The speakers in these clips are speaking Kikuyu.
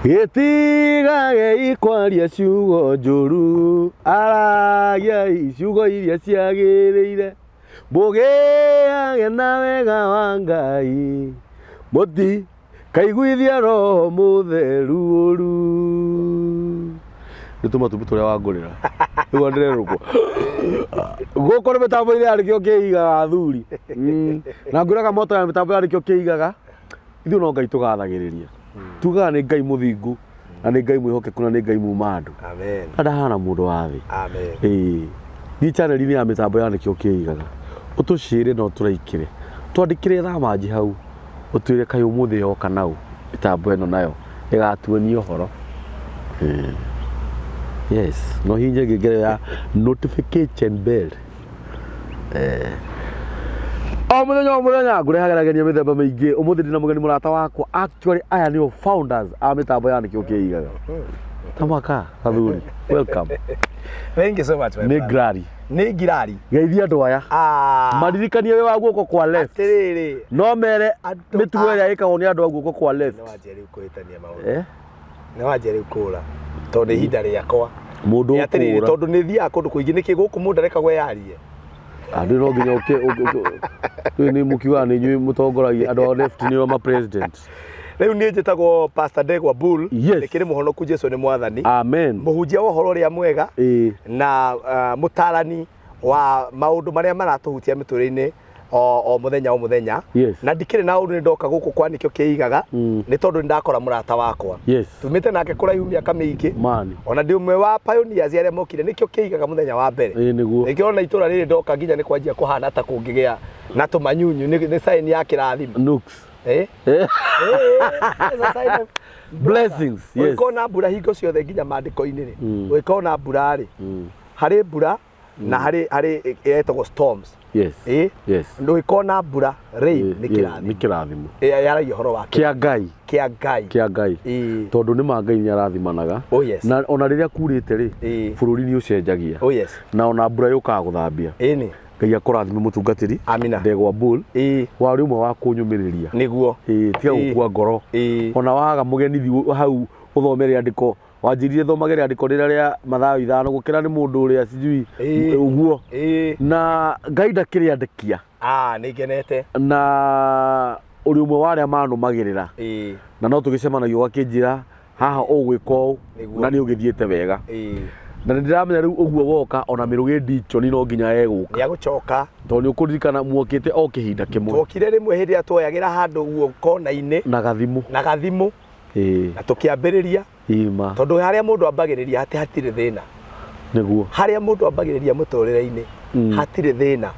Gĩtigagei kwaria ciugo njũru, aragiai ciugo iria ciagĩrĩire. Mũgĩage na wega wa Ngai, mũtikaiguithie Roho Mũtheru ũru. Nĩ tũmatumbĩ tũrĩa wangũrĩra nĩguo ndĩrerũkwo gũkũ nĩ mĩtambo-inĩ ya nĩkĩo kĩigaga athuri. Na ngwĩraga moto ya mĩtambo ya nĩkĩo kĩigaga ithuĩ no Ngai tũgathagĩrĩria. Tugaga nĩ Ngai mũthingu na nĩ Ngai mwĩhokeku na nĩ Ngai muma andũ. Amen. Na ndahana mũndũ wa thĩ. Amen. Ĩĩ. Thiĩ channel-inĩ ya mĩtambo ya nĩkĩo kĩigaga ũtũcĩre na ũtũraikĩre twandĩkĩre thamanji hau ũtwĩre kaĩ ũmũthĩ yoka nau mĩtambo ĩno nayo ĩgatuonia ũhoro. Ĩĩ. Yes, no hihinye ngengere ya notification bell. Eh. O mũthenya o mũthenya ngũrehagĩra ageni a mĩthemba mĩingĩ. Ũmũthĩ ndĩna mũgeni mũrata wakwa. Actually aya nĩo founders a mĩtambo ya nĩkĩo kĩigaga. Tamaka athuri, welcome. Thank you so much, my Nĩ brother. ngirari. Nĩ ngirari. Geithia andũ aya. Ah. Maririkanie wĩ wa guoko kwa left. Atĩrĩrĩ. No mere Andũ mĩtugo a- ĩrĩa ĩkagwo nĩ andũ a guoko kwa left. Nĩ wanjia rĩu kũhĩtania maũndũ. Eh? Nĩ wanjia rĩu kũra. Tondũ nĩ ihinda rĩakwa. Mũndũ Nĩ atĩrĩrĩ ũkũra. tondũ nĩ thiaga kũndũ kũingĩ nĩkĩ gũkũ mũndũ arekagwo yarie. Andũ no nginya ũke rĩu nĩ mũkiugaga nĩ inyuĩ mũtongoragia andũ a left nĩo ma president. Rĩu niĩ njĩtagwo Pastor Ndegwa Bull. Yes. Ndĩkĩrĩ mũhonoku Jesu nĩ mwathani. Amen. Mũhunjia wa ũhoro ũrĩa mwega. Ĩĩ. Na mũtarani wa maũndũ marĩa maratũhutia mĩtũrĩre-inĩ o mũthenya o mũthenya. Yes. Na ndikĩrĩ na ũndũ nĩ ndoka gũkũ kwa nĩkĩo kĩigaga nĩ tondũ nĩ ndakora mũrata wakwa. Yes. Tumĩte nake kũraihu mĩaka mĩingĩ. Mani. Ona ndĩ ũmwe wa pioneers arĩa mokire nĩkĩo kĩigaga mũthenya wa mbere. Ĩĩ nĩguo. Nĩkĩo ona itũra rĩrĩ ndoka nginya nĩ kwanjia kũhana ta kũngĩgĩa na tũmanyunyu nĩ sign ya kĩrathimo. Nooks. Eh? Eh. Eh, it's a sign of Blessings. Yes. Ũngĩkona mbura hingo ciothe nginya maandĩko-inĩ rĩ, ũngĩkona mbura rĩ, harĩ mbura na harĩ ĩtagwo storms. Yes. Ĩ? Yes. Ũngĩkona mbura rain nĩ Nĩ kĩrathimo. kĩrathimo. Yaragia ũhoro wa Kĩa Ngai. kĩa Ngai. Kĩa Ngai. Ĩĩ. Tondũ nĩ ma Ngai nĩ arathimanaga. Oh yes. Na ona rĩrĩa kurĩte rĩ, Ĩĩ. bũrũri nĩ ũcenjagia. Oh yes. Na ona mbura yũkaga gũthambia. Ĩni. Ngai akũrathime mũtungatĩri. Amina. Ndegwa Bull. Ĩĩ. Warĩ ũmwe wa kũnyũmĩrĩria. Nĩguo. Ĩĩ, tiga Ĩĩ. gũkua ngoro. Ĩĩ. Ona waga mũgeni thiĩ hau ũthome rĩandĩko wanjĩrire thomage rĩandĩko rĩrĩa rĩa Mathayo 5 gũkĩra nĩ mũndũ ũrĩa sijui Ĩĩ. ũguo. Ĩĩ. Na Ngai ndakĩrĩandĩkia. Ah, nĩ ngenete. Na ũrĩ ũmwe wa arĩa manũmagĩrĩra. Ĩĩ. Na no tũgĩcemanagia ũgakĩnjĩra haha ũgwĩka ũũ Nĩguo. na nĩ ũgĩthiĩte wega. Ĩĩ. Na nĩ ndĩramenya rĩu ũguo woka ona mĩrũgĩ ndichoni no nginya egũka. Nĩ agũcoka. Tondũ nĩ ũkũririkana muokĩte o kĩhinda kĩmwe. Twokire rĩmwe hĩndĩ ĩrĩa tuoyagĩra handũ guo kona-inĩ. Na gathimũ. Na gathimũ. Ĩĩ. Na tũkĩambĩrĩria. Ima. Tondũ harĩa mũndũ ambagĩrĩria atĩ hatirĩ thĩna. Nĩguo. Harĩa mũndũ ambagĩrĩria mũtũrĩre-inĩ hatirĩ thĩna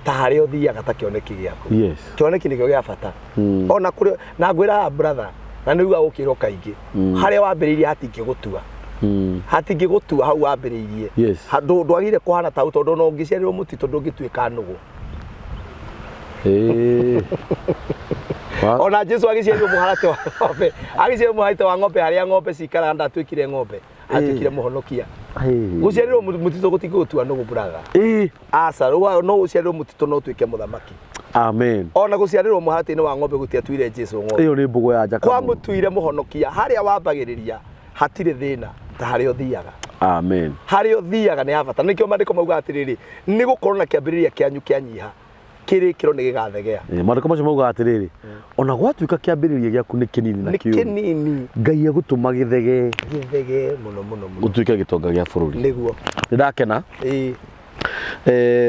ta harĩa ũthiaga ta kĩoneki gĩaku. Yes. Kĩoneki nĩkĩo gĩa bata. Ona kũrĩ na ngwĩraga brother na nĩ ugaga gũkĩrwo kaingĩ. Harĩa wambĩrĩirie hatingĩgũtua. Hatingĩgũtua hau wambĩrĩirie. Yes. Ndwagĩrĩire kũhana ta hau tondũ ona ũngĩciarĩrwo mũtitũ ndũngĩtuĩka nũgũ. Ĩĩ. Ona Jesu agĩciarirwo mũharatĩ wa ng'ombe, agĩciarirwo mũharatĩ wa ng'ombe harĩa ng'ombe cikaraga ndatuĩkire ng'ombe, atuĩkire mũhonokia. Gũciarĩrwo mũtitũ gũtingĩgũtua nũgũ brother. Ĩĩ. Aca, rĩu no ũciarĩrwo mũtitũ no ũtuĩke mũthamaki. Amen. Ona gũciarĩrwo mũharatĩ-inĩ wa ng'ombe gũtiatuire Jesu ng'ombe. Ĩyo nĩ mbũgũ ya njaka. Kwamũtuire mũhonokia, harĩa wambagĩrĩria hatirĩ thĩna ta harĩa ũthiaga. Amen. Harĩa ũthiaga nĩ ha bata. Nĩkĩo maandĩko maugaga atĩrĩrĩ, nĩ gũkorwo na kĩambĩrĩria kĩanyu kĩanyiha, kĩrĩkĩro nĩ gĩgathegea. Maandĩko macio maugaga atĩrĩrĩ, ona gwatuĩka kĩambĩrĩria gĩaku nĩ kĩnini na Nĩ kĩũru, kĩnini. Ngai egũtũma gĩthegee. Gĩthegee mũno mũno mũno. Gũtuĩke gĩtonga gĩa bũrũri. Nĩguo. Nĩ ndakena. Ĩĩ.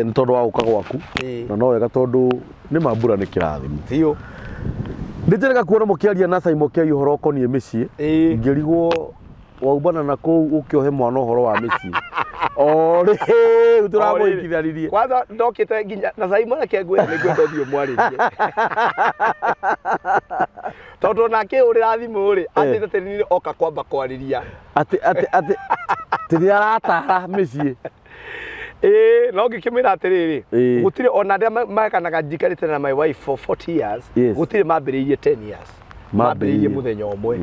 Nĩ tondũ wa gũka gwaku. Ĩĩ. Na no wega tondũ nĩ ma mbura nĩ kĩrathimo. Biũ. Nĩ njĩrĩga kuona mũkĩaria na Simon Kei ũhoro ũkoniĩ mĩciĩ. Ĩĩ. Ngĩrigwo waumana na kũu ũkĩohe mwana ũhoro wa mĩciĩ. O rĩu tũramũhikithanirie. Kwanza ndokĩte nginya na Simon reke ngwĩre nĩ ngwenda ũthiĩ ũmwarĩrie. Tondũ ona akĩhũrĩra thimũ rĩ, anjĩte atĩ niĩ oka kwamba kwarĩria. Atĩ atĩ atĩ atĩ nĩ aratara mĩciĩ. Ĩĩ, no ngĩkĩmwĩra atĩrĩrĩ, Ĩĩ. gũtirĩ ona arĩa mekanaga njikarĩte na my wife for 40 years, Yes. gũtirĩ mambĩrĩirie 10 years. Mambĩrĩirie. Mambĩrĩirie mũthenya ũmwe.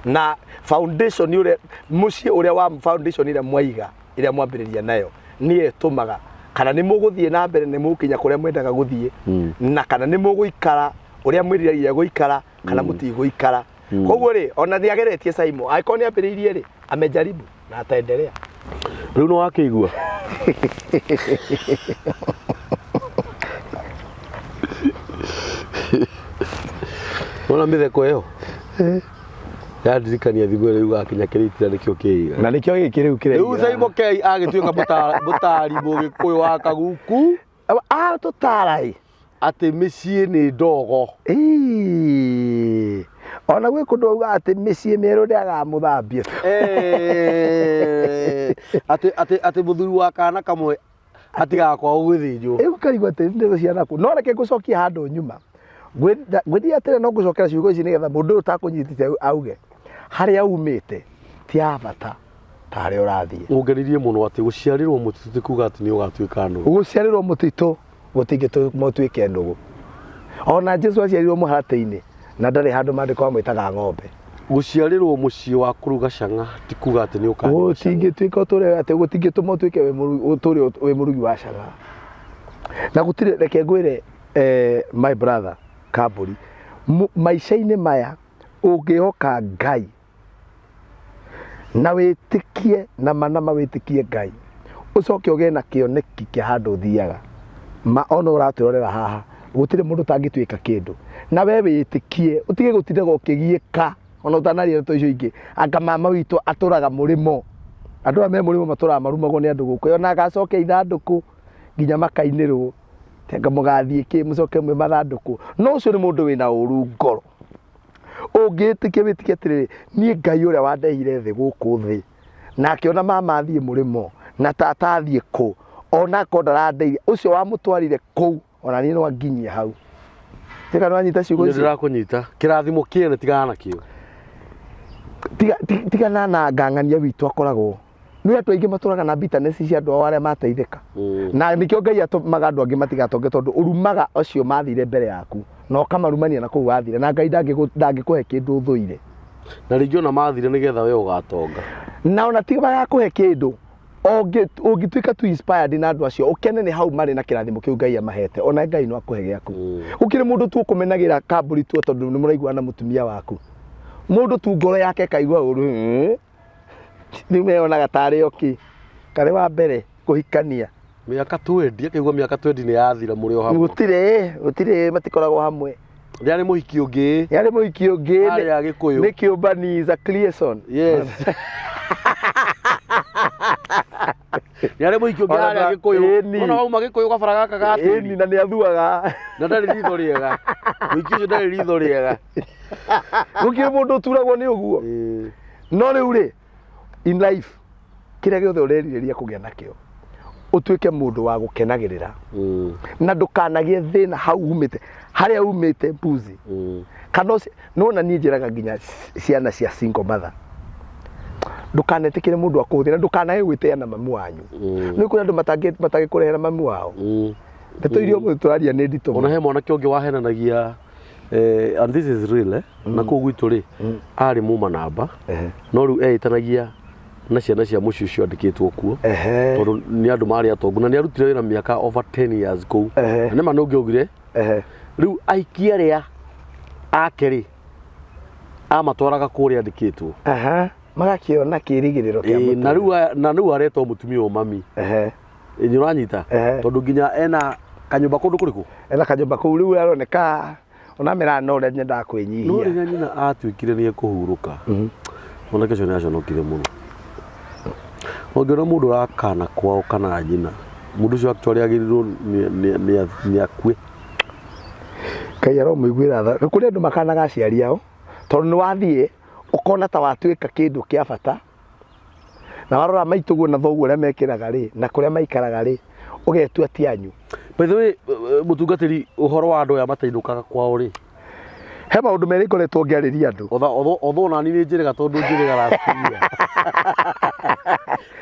Na foundation ũrĩa mũciĩ ũrĩa wa foundation ĩrĩa mwaiga, ĩrĩa mwambĩrĩria nayo, nĩyo ĩtũmaga kana nĩ mũgũthiĩ na mbere nĩ mũgũkinya kũrĩa mwendaga gũthiĩ, na kana nĩ mũgũikara ũrĩa mwĩriragĩria gũikara, kana mũtigũikara. Koguo rĩ, ona nĩ ageretie Saimo, angĩkorwo nĩ ambĩrĩirie rĩ, amejaribu na ataendelea. Rĩu nĩ wakĩigua. Wona mĩtheko ĩyo yandirikania thimũ ĩrĩa yugaga kinya kĩrĩitira nĩkĩo kĩiga. Na nĩkĩo gĩkĩ rĩu kĩraiga. Rĩu Saimo Kei agĩtuĩka mũtari mũgĩkũyũ wa kaguku. Ah, tũtara ĩ. Atĩ mĩciĩ nĩ ndogo. Ĩĩ. Ona gwĩ kũndũ auga atĩ mĩciĩ mĩerũ ndĩagamũthambia. Atĩ atĩ atĩ mũthuri wa kana kamwe atigaga kwao gwĩthĩnjwo. Rĩu karigwo atĩ ndeto cia naku. No reke ngũcokie handũ nyuma. Ngwĩthiĩ atĩrĩ no ngũcokera ciugo ici nĩgetha mũndũ ũyũ ũtakũnyitĩte auge harĩa umĩte ti ha bata ta harĩa ũrathiĩ. Ũngenirie mũno atĩ gũciarĩrwo mũtitũ ti kuga atĩ nĩ ũgatuĩka nũgũ. Gũciarĩrwo mũtitũ gũtingĩtũma ũtuĩke nũgũ. Ona Jesu aciarirwo mũharatĩ-inĩ na ndarĩ handũ maandĩko mamwĩtaga ng'ombe. Gũciarĩrwo mũciĩ wa kũruga cang'a ti kuga atĩ nĩ ũkanyua cang'a. Gũtingĩtuĩka ũtũre atĩ gũtingĩtũma ũtuĩke wĩ mũrugi ũtũre wĩ mũrugi wa cang'a. Na gũtirĩ reke ngwĩre my brother Kambũri, maica-inĩ maya ũngĩhoka Ngai na wĩtĩkie na ma na ma wĩtĩkie Ngai ũcoke ũgĩe na kĩoneki kĩa handũ ũthiaga ma ona ũratwĩrorera haha gũtirĩ mũndũ ũtangĩtuĩka kĩndũ na we wĩtĩkie ũtige gũtindaga ũkĩgiĩka ona ũtanaria ndeto icio ingĩ anga mama witũ atũraga mũrĩmo andũ aya me mũrĩmo matũraga marumagwo nĩ andũ gũkũ ona agacokia ithandũkũ nginya makainĩrwo anga mũgathiĩ kĩ mũcoke mwĩ mathandũkũ no ũcio nĩ mũndũ wĩna ũru ngoro Ũngĩĩtĩkia wĩtĩkie atĩrĩrĩ, niĩ Ngai ũrĩa wandehire thĩ gũkũ thĩ, na akĩona mama athiĩ mũrĩmo, na tata athiĩ kũ, ona akorwo ndarandeithia, ũcio wamũtwarire kũu, ona niĩ no anginyie hau. Tiga nĩ wanyita ciugo Nĩ icio? ndĩrakũnyita. Kĩrathimo kĩene tigana nakĩo. Tigana na ngang'ania witũ akoragwo. Nĩ andũ aingĩ matũraga na bitterness cia andũ ao arĩa mateithĩka. Na nĩkĩo Ngai atũmaga andũ angĩ matigatonge tondũ ũrumaga acio mathire mbere yaku na ũkamarumania na kũu wathire na Ngai ndangĩkũhe kĩndũ ũthũire. Na rĩngĩ ona mathire nĩgetha we ũgatonga. Na ona ti magakũhe kĩndũ ũngĩtuĩka tu inspired na andũ acio ũkene nĩ hau marĩ na kĩrathimo kĩu Ngai amahete ona Ngai no akũhe gĩaku. Gũkĩrĩ mũndũ tu ũkũmenagĩra kambũri tu tondũ nĩ mũraiguana na mũtumia waku. Mũndũ tu ngoro yake ĩkaigua ũru. Rĩu meyonaga tarĩ o kĩ karĩ wa mbere kũhikania. Mĩaka twendi, akaigua mĩaka twendi nĩ yathira mũrĩ o hamwe. Gũtirĩ, gũtirĩ matikoragwo hamwe. Nĩ arĩ mũhiki ũngĩ. Nĩ arĩ mũhiki ũngĩ. Harĩa Gĩkũyũ. Nĩ kĩũmbani is a creation. Yes. Nĩ arĩ mũhiki ũngĩ harĩa Gĩkũyũ. Ĩni. Ona wauma Gĩkũyũ gabara gaka ga tĩri. Ĩni na nĩ athuaga. Na ndarĩ ritho rĩega. Mũhiki ũcio ndarĩ ritho rĩega. Gũkĩrĩ mũndũ ũturagwo nĩ ũguo. No rĩu rĩ, in life, kĩrĩa gĩothe ũrerirĩria kũgĩa nakĩo, ũtuĩke mũndũ wa gũkenagĩrĩra. Na ndũkanagĩe thĩna hau umĩte, harĩa umĩte mbuzi. Kana ũcio, nĩwona niĩ njĩraga nginya ciana cia single mother, ndũkanetĩkĩre mũndũ akũhũthĩre, na ndũkanage gwĩtĩa na mamu wanyu. Nĩ kũrĩ andũ matangĩkũrehera mamu wao. Ndeto iria ũmũthĩ tũraria nĩ nditũ Ona mũno. he mwanake ũngĩ wahenanagia and this is real na kũu gwitũ rĩ arĩ muma namba no rĩu eĩtanagia na ciana cia mũciĩ ũcio andĩkĩtwo kuo tondũ nĩ andũ marĩ atongu na nĩ arutire wĩra mĩaka over 10 years kũu. Na nĩma nĩ ũngĩaugire rĩu aikia arĩa ake rĩ amatwaraga kũrĩa andĩkĩtwo. Magakĩona kĩrĩgĩrĩro kĩa Ĩĩ, na mũtũrĩre. rĩu na rĩu aretwo mũtumia ũyũ mami. Ĩĩ, nĩ ũranyita? Tondũ nginya ena kanyũmba kũndũ kũrĩkũ? Ena kanyũmba kũu rĩu aroneka ona mera no ũrĩa nyendaga kwĩnyihia. No rĩrĩa nyina atuĩkire nĩ ekũhurũka, mwanake ũcio nĩ aconokire mũno. Ũngĩona mũndũ ũrakana kwao kana nyina, mũndũ ũcio actually agĩrĩirwo nĩ akue. Ngai aromũiguĩra tha. Kũrĩ andũ makanaga aciari ao, tondũ nĩ wathiĩ ũkona ta watuĩka kĩndũ kĩa bata, na warora maitũguo na thoguo ũrĩa mekĩraga rĩ, na kũrĩa maikaraga rĩ, ũgetua ti anyu. By the way, mũtungatĩri, ũhoro wa andũ aya matainũkaga kwao rĩ? He maũndũ merĩ ngoretwo ngĩarĩria andũ. Although nani nĩ njĩrĩga tondũ njĩrĩga last year.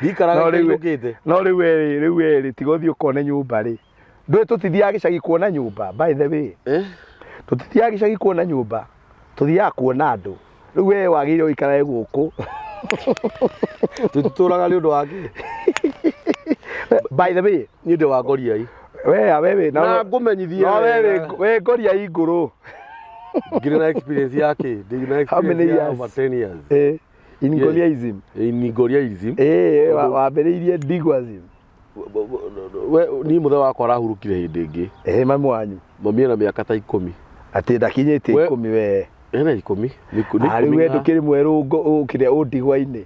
Ndikaraga No rĩu itainũkĩte. No rĩu werĩ, rĩu werĩ, tiga ũthiĩ ũkone nyũmba rĩ. Ndũĩ tũtithiaga gĩcagi kuona nyũmba, by the way. Tũtithiaga gĩcagi kuona nyũmba, tũthiaga kuona andũ. Rĩu we wagĩrĩire ũikarage gũkũ. Tũtitũraga nĩ ũndũ wa kĩ? By the way, Niĩ ndĩ wa ngoriai. We we we Na ngũmenyithie No we wega. we ngoriai ngũrũ. Ngĩrĩ na experience ya kĩ? Ndĩ na How many experience ya years? over 10 years. In Yes. Ngoliaism. In Ngoriaism. Ĩĩ, wambĩrĩirie Ndigwaism. We niĩ mũthe wakwa arahurũkire hĩndĩ ĩngĩ. Mami wanyu. Mami ena mĩaka ta 10. Atĩ ndakinyĩtie 10 we. Ena 10. Nĩ Rĩu we ndũkĩrĩ mwerũ ũkĩrĩa ũndigwa-inĩ.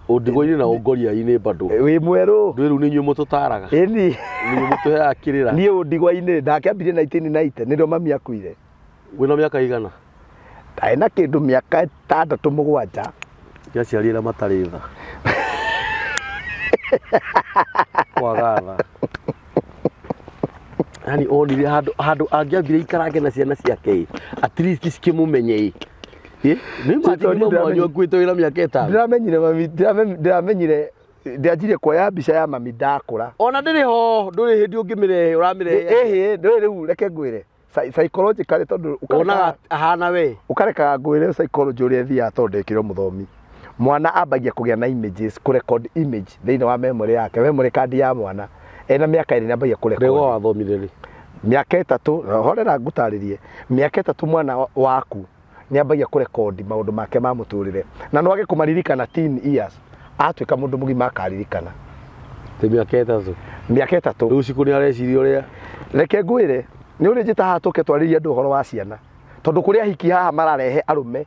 Ũndigwa-inĩ na ũngoria-inĩ bado. Wĩ mwerũ. Ndũĩ rĩu nĩ inyuĩ mũtũtaraga. Ĩni. Nĩ inyuĩ mũtũheaga kĩrĩra. Niĩ ũndigwa-inĩ ndakĩambirie 1990 nĩrĩo mami akuire. Wĩna mĩaka igana? Ndarĩ na kĩndũ mĩaka 6 7. Nĩ aciari arĩa matarĩ tha. Kwaga tha. Yani onire handũ handũ angĩambire ikarange na ciana ciake ĩ, at least cikĩmũmenye ĩ. Ĩ, nĩ imagine Tondũ mami wanyu akuĩte wĩna mĩaka 5. Ndĩramenyire mami, ndĩramenyire ndĩanjirie kuoya mbica ya mami ndakũra. Ona ndĩrĩ ho, ndũrĩ hĩndĩ ũngĩmĩrehe, ũramĩrehe. Ĩhĩ, ndũĩ rĩu reke ngwĩre. Psychologically tondũ Wonaga ahana we. Ũkarekaga ngwĩre psychology ũrĩa ĩthiaga tondũ ndekĩrwo mũthomi. Mwana ambagia kũgĩa na images, kũrecord image thĩinĩ wa memory yake, memory card ya mwana. Ena mĩaka 2 nĩambagia kũrecord. Ndegwa wathomire rĩ? Mĩaka 3, horera ngũtarĩrie. Mĩaka 3 mwana waku nĩambagia kũrekondi maũndũ make ma mũtũrĩre. Na no age kũmaririkana teen years, atuĩka mũndũ mũgima akaririkana. Nĩ mĩaka 3. Mĩaka 3. Rĩu Cikũ nĩareciria ũrĩa. Reke ngwĩre, nĩ ũrĩ njĩta haha tũke twarĩrie andũ ũhoro wa ciana. Tondũ kũrĩ ahiki haha mararehe arũme,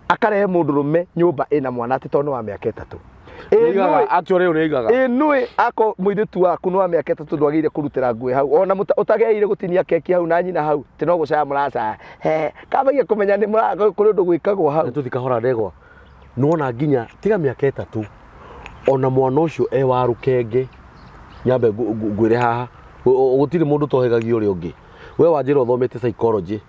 akarehe mũndũrũme nyũmba ĩna mwana atĩ tondũ nĩ wa mĩaka 3. Nĩaigaga, actually ũyũ nĩaigaga. Ĩ nũĩ ako mũirĩtu waku nĩ wa mĩaka 3 ndwagĩrĩire kũrutĩra nguĩ hau. Ona ũtagĩrĩire gũtinia keki hau na nyina hau, atĩ no gũcaya mũracaya. He, kambagia kũmenya nĩ kũrĩ ũndũ gwĩkagwo hau. Nĩ tũthiĩ kahora ndegwa. Nĩwona nginya tiga mĩaka 3 ona mwana ũcio e wa rũkenge nyambe ngwĩre haha gũtirĩ mũndũ tohegagia ũrĩa ũngĩ. We wanjĩra ũthomete psychology.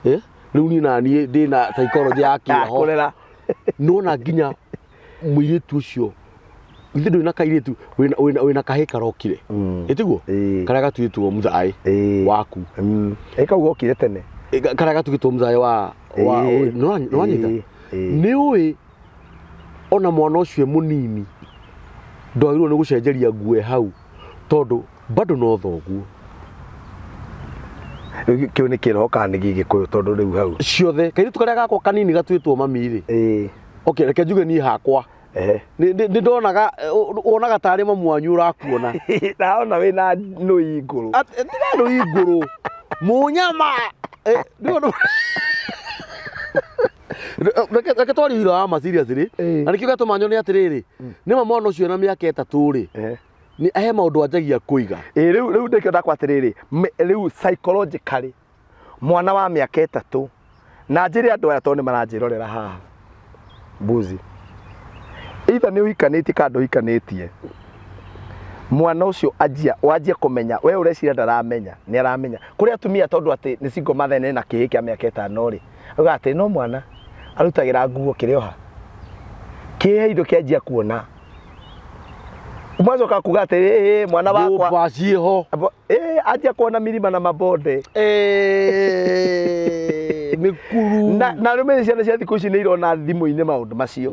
Rĩu niĩ na niĩ ndĩna psychology ya kĩroho. Kũrera. Nĩwona nginya mũirĩtu ũcio ithe ndũrĩ na kairĩtu wĩna kahĩĩ karokire. Ĩtiguo? Karĩa gatuĩtwo mũthaĩ waku. Ĩ kau gokire tene. Karĩa gatuĩtwo mũthaĩ wa nĩwanyita? Nĩ ũĩ ona mwana ũcio mũnini ndwagĩrĩirwo nĩ gũcenjeria nguo hau tondũ bado no thoguo. Rĩu kĩu nĩ kĩroho kana nĩ gĩgĩkũyũ tondũ rĩu hau. Ciothe kairĩtu karĩa gakwa kanini gatuĩtwo mami rĩ. Okay, reke njuge niĩ hakwa. Nĩ ndonaga wonaga tarĩ mamu wanyu ũrakuona. Ndona wĩna nũi ngũrũ. Tiga nũi ngũrũ. Mũnyama. Reke twarie ũhoro wa ma serious rĩ. Na nĩkĩo gĩatũma nyone atĩrĩrĩ, nĩma mwana ũcio ena mĩaka 3 rĩ. Nĩ he maũndũ anjagia kũiga. Rĩu rĩu ndĩkĩo ndakwa atĩrĩrĩ, rĩu psychologically mwana wa mĩaka 3 na njĩre andũ aya tondũ nĩ maranjĩrorera haha. Mbuzi. Either nĩ ũhikanĩtie kana ndũhikanĩtie. Mwana ũcio anjia wanjia kũmenya we ũreciria ndaramenya, nĩ aramenya. Kũrĩ atumia tondũ atĩ nĩ single mother na kĩhĩ kĩa mĩaka 5 rĩ. Auga atĩ no mwana arutagĩra nguo kĩrĩ oha. Kĩhe indo kĩanjia kuona. Mwacoka kuga atĩ ĩ mwana wakwa Nyũmba ciĩho. Anjia kuona milima na mabonde. Mĩkuru. Na rĩu ciana cia thikũ ici nĩ irona thimũ-inĩ maũndũ macio.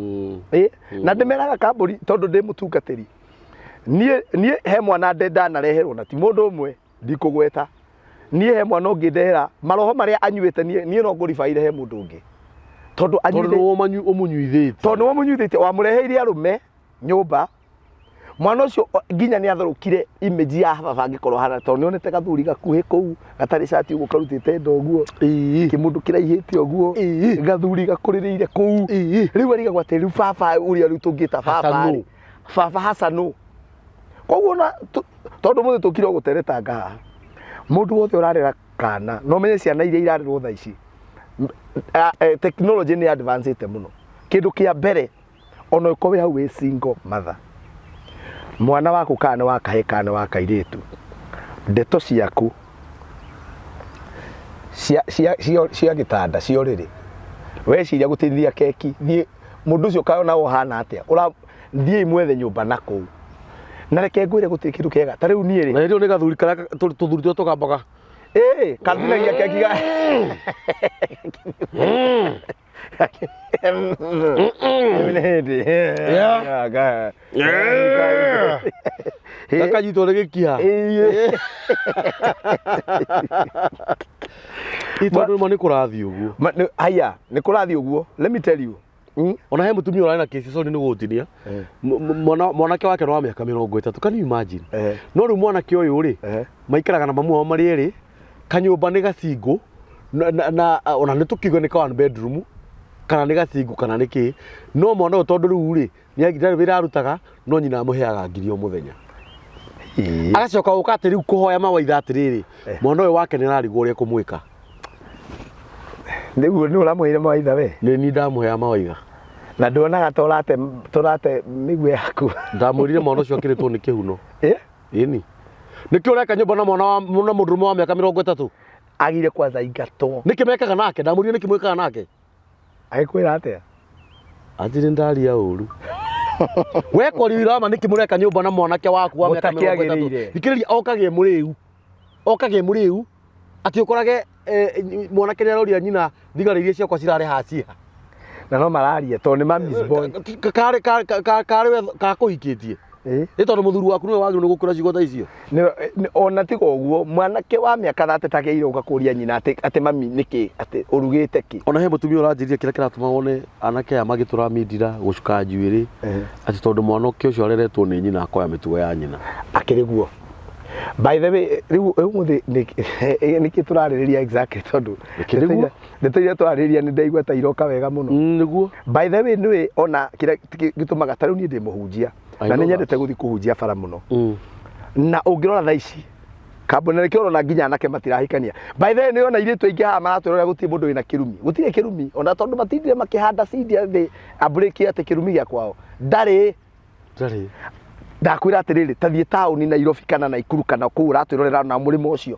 Na ndĩmeraga kambũri tondũ ndĩ mũtungatĩri. Niĩ he mwana ndanareherwo na ti mũndũ ũmwe ndikũgweta. Niĩ he mwana ũngĩ ndehera maroho marĩa anyuĩte niĩ no ngũribaire he mũndũ ũngĩ. Tondũ anyuĩte Tondũ nĩwe ũmũnyuithĩtie. Tondũ nĩwe ũmũnyuithĩtie, wamũreheire arũme nyũmba. Mwana ũcio nginya nĩ atharũkire image ya baba angĩkorwo hana tondũ nĩonete gathuri gakuhĩ kũu gatarĩ cati ũguo karutĩte nda ũguo. Kĩmũndũ kĩraihĩte ũguo. Gathuri gakũrĩrĩire kũu. Rĩu arigagwo atĩ rĩu baba ũrĩa rĩu tũngĩta baba rĩ. Baba Hasanu. Koguo na tondũ mũthĩ tũkire o gũteretanga haha. Mũndũ wothe ũrarera kana no menye ciana iria irarerwo thaa ici. Technology nĩ advanced mũno. Kĩndũ kĩa mbere ona ũkorwo wĩ hau wĩ single mother. Mwana waku kana nĩ wa kahĩĩ kana nĩ wa kairĩtu. Ndeto ciaku cia gĩtanda cia ũrĩrĩ. Weciria gũtinithia keki, thiĩ mũndũ ũcio ũkayona ũhana atĩa. Thiĩi mwethe nyũmba na kũu. Na reke ngwĩre gũtirĩ kĩndũ kĩega. Ta rĩu niĩ rĩ. Na hĩndĩ ĩyo nĩ gathuri karĩa tũthuri tũrĩa tũgambaga. Karutinagia keki ga. Nĩ hĩndĩ. Yeah. Gakanyitwo nĩ gĩkiha. Ĩ tondũ rĩmwe nĩ kũrathiĩ ũguo. Haya, nĩ kũrathiĩ ũguo. Let me tell you. Ona he mũtumia ũrarĩ na kesi, sorry nĩ gũgũtinia. Mwanake wake nĩ wa mĩaka 30. Can you imagine? No rĩu mwanake ũyũ rĩ, maikaraga na mamu wao marĩ erĩ, kanyũmba nĩ gacingũ na ona nĩ tũkiuge nĩ ka one bedroom kana nĩ gacingũ kana nĩ kĩ, no mwana ũyũ tondũ rĩu rĩ nĩ ndarĩ wĩra arutaga, no nyina amũheaga ngiri o mũthenya. Agacoka gũka atĩ rĩu kũhoya mawaitha atĩrĩrĩ, mwana ũyũ wake nĩ ararigwo ũrĩa ekũmwĩka. Nĩguo nĩ ũramũheire mawaitha we? Nĩ niĩ ndamũheaga mawaitha. Na nduonaga ta ũrate tũrate mĩguĩ yaku? Ndamwĩrire mwana ũcio akĩrĩtwo nĩ kĩhuno. Ĩni. Nĩkĩ ũreka nyũmba na mwana wa na mũndũrũme wa mĩaka 30? Agire kwanza ingatwo. Nĩkĩ mekaga nake? Ndamwĩrire nĩkĩ mwĩkaga nake? Agĩkwĩra atĩa? Anjĩrĩ ndaria ũru. We kwaria irama nĩkĩ mũreka nyũmba na mwanake waku wa mĩaka 30? Mũtakĩagĩrĩire. Thikĩrĩria okage mũrĩu. Okage mũrĩu. Atĩ ũkorage mwanake nĩ aroria nyina thigari iria ciakwa cirarĩ haha ciĩha. Na no mararia tondũ nĩ mami's boy. Karĩ karĩ we kakũhikĩtie. Nĩ tondũ mũthuri waku nĩwe wagĩrĩirwo nĩ gũkũra ciugo ta icio. Ona tiga ũguo mwanake wa mĩaka 30 tagĩrĩire gũka kũria nyina atĩ atĩ mami nĩkĩ atĩ ũrugĩte kĩ. Ona he mũtumia ũranjĩrire kĩrĩa kĩratũma wone anake aya magĩtũra mindira gũcuka njuĩrĩ atĩ tondũ mwanake ũcio areretwo nĩ nyina akoya mĩtugo ya nyina. Akĩrĩ guo. By the way, rĩu ũmũthĩ nĩkĩ tũrarĩrĩria exactly tondũ Nĩkĩ nĩguo? ndeto iria tũrarĩrĩria nĩ ndaigua ta iroka wega mũno. Nĩguo. By the way, nĩũĩ ona kĩrĩa gĩtũmaga ta rĩu niĩ ndĩ mũhunjia I na know nĩ nyendete that. gũthiĩ kũhunjia bara mũno. Na ũngĩrora thaa ici kambuni na nĩkĩo ũrona nginya anake matirahikania. By the way, nĩ ũrona airĩtu aingĩ haha maratwĩrora gũtirĩ mũndũ wĩna kĩrumi. Gũtirĩ kĩrumi ona tondũ matindire makĩhanda seed thĩ ambũrĩki atĩ kĩrumi gĩa kwao. Ndarĩ. Ndarĩ. Ndakwĩra atĩrĩrĩ, ta thiĩ taũni Nairobi kana Naikuru kana kũu ũratwĩrorera na mũrĩmo ũcio,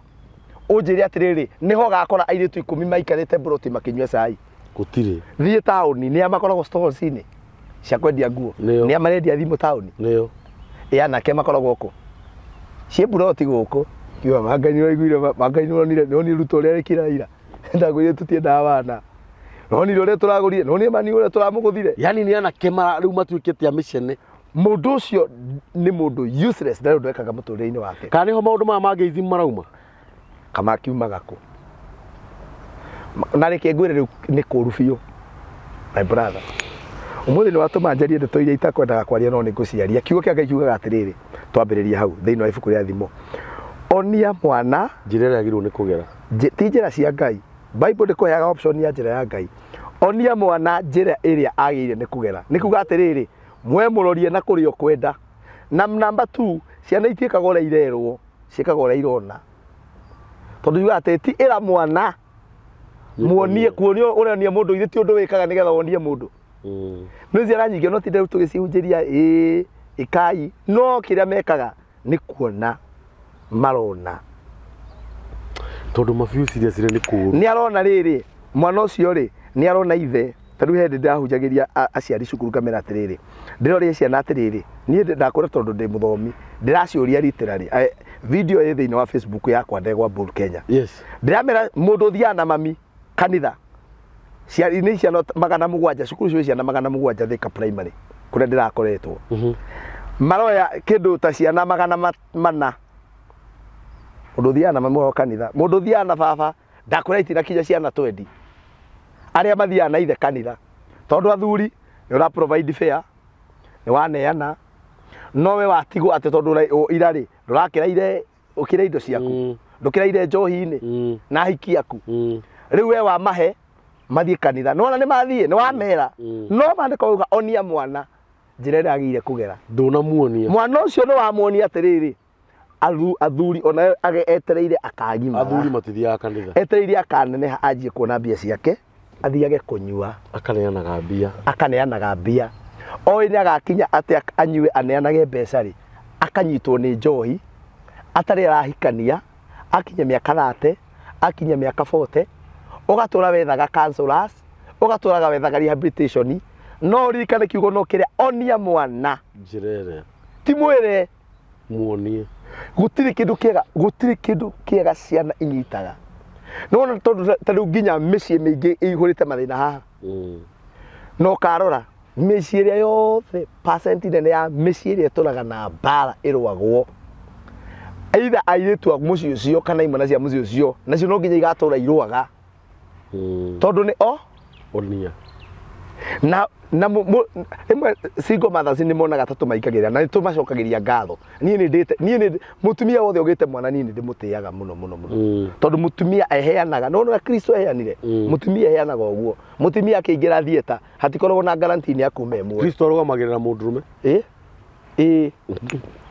ũnjĩre atĩrĩrĩ, nĩho ũgakora airĩtu 10 maikarĩte mburoti makĩnyua cai? Gũtirĩ. Thiĩ taũni, nĩa makoragwo stalls-inĩ cia kwendia nguo? Nĩo. Nĩa marendia thimũ taũni? Nĩo. Ĩ anake makoragwo kũ? Ciĩ mburoti gũkũ. Kiuga Mangai nĩ ũraiguire, Mangai nĩ wonire, nĩ wonire Ruto ũrĩa arekire ira? Ndakwĩrire tũtiendaga wana. Nonire ũrĩa tũragũrire, nonire mani ũrĩa tũramũgũthire. Yani nĩ anake mara rĩu matuĩkĩte a mĩcene. Mũndũ ũcio nĩ mũndũ useless, ndarĩ ũndũ ekaga mũtũrĩre-inĩ wake. Kana nĩho maũndũ maya ma gayism marauma? Kama kiumaga kũ? Na reke ngwĩre rĩu nĩ kũru biũ. My brother. Ũmũthĩ nĩ watũma njarie ndeto iria itakwendaga kwaria no nĩ ngũciaria. Kiugo kĩa Ngai kiugaga atĩrĩrĩ, twambĩrĩrie hau thĩinĩ wa ibuku rĩa Thimo. Onia mwana Njĩra ĩrĩa agĩrĩirwo nĩ kũgera. Ti njĩra cia Ngai. Bible ndĩkũheaga option ya njĩra ya Ngai. Onia mwana njĩra ĩrĩa agĩrĩire nĩ kũgera. Nĩ kuga atĩrĩrĩ, mwe mũrorie na kũrĩa ũkwenda. Na number 2, ciana itiĩkaga ũrĩa irerwo, ciĩkaga ũrĩa irona. Tondũ yugaga atĩ ti ĩra mwana muonie kuonia ũronia mũndũ ithe ti ũndũ wĩkaga nĩgetha wonie mũndũ. Nĩ ciana nyingĩ no tinde tũgĩcihunjĩria ĩĩ ĩkai, no kĩrĩa mekaga nĩ kuona marona. Tondũ mabiũ serious nĩ kũũru. Nĩ arona rĩrĩ, mwana ũcio rĩ, nĩ arona ithe. Ta rĩu he hĩndĩ ndĩrahunjagĩria aciari cukuru ngamera atĩrĩrĩ, ndĩroria ciana atĩrĩrĩ, niĩ ndakwĩra tondũ ndĩ mũthomi, ndĩraciũria literally, video ĩ thĩinĩ wa Facebook yakwa Ndegwa Bull Kenya. Ndĩramera mũndũ ũthiaga na mami kanitha, nĩ ciana 700, cukuru cio ciana 700 Thika primary, kũrĩa ndĩrakoretwo. Maroya kĩndũ ta ciana 400. Mũndũ ũthiaga na mami wao kanitha, mũndũ ũthiaga na baba, ndakwĩra itinakinya ciana 20. Arĩa mathiaga na ithe kanitha. Tondũ athuri, nĩ ũra provide fare, nĩ waneana, no we watigwo atĩ tondũ ira rĩ, ndũrakĩraire ũkĩre indo ciaku, ndũkĩraire njohi-inĩ, na ahiki aku. Rĩu we wamahe, mathiĩ kanitha. Nĩwona nĩ mathiĩ, nĩ wamera. No maandĩko mauga onia mwana njĩra ĩrĩa agĩrĩire kũgera. Ndũnamuonia. Mwana ũcio nĩ wamuonia atĩrĩrĩ, athuri ona age etereire akagimara. Athuri matithiaga kanitha. Etereire akaneneha anjie kuona mbia ciake, athiage kũnyua. Akaneanaga mbia. Akaneanaga mbia. Oĩ nĩ agakinya atĩ anyue aneanage mbeca rĩ, akanyitwo nĩ njohi, atarĩ arahikania, akinye mĩaka 30, akinye mĩaka 40, ũgatũra wethaga counselors, ũgatũraga wethaga rehabilitation, no ũririkane kiugo no kĩrĩa onia mwana. Njĩra ĩrĩa. Ti mwĩre. Muonie. Gũtirĩ kĩndũ kĩega, gũtirĩ kĩndũ kĩega ciana inyitaga. Nĩwona tondũ ta rĩu nginya mĩciĩ mĩingĩ ĩihũrĩte mathĩna haha. Na ũkarora mĩciĩ ĩrĩa yothe, percent nene ya mĩciĩ ĩrĩa ĩtũraga na mbara ĩrũagwo, either airĩtu a mũciĩ ũcio kana imwana cia mũciĩ ũcio, nacio no nginya igatũra irũaga. Tondũ nĩ o Onia. Na rĩmwe single mothers nĩ monaga ta tũmaingagĩrĩra na nĩ tũmacokagĩria ngatho. Niĩ nĩ ndĩte, niĩ nĩ mũtumia wothe ũgĩte mwana niĩ nĩ ndĩmũtĩaga mũno mũno mũno. Tondũ mũtumia eheanaga, no ũrĩa Kristo eheanire, mũtumia eheanaga ũguo. Mũtumia akĩingĩra theatre hatikoragwo na guarantee nĩ akuma e muoyo. Kristo arũgamagĩrĩra mũndũrũme. Ĩ? Ĩ.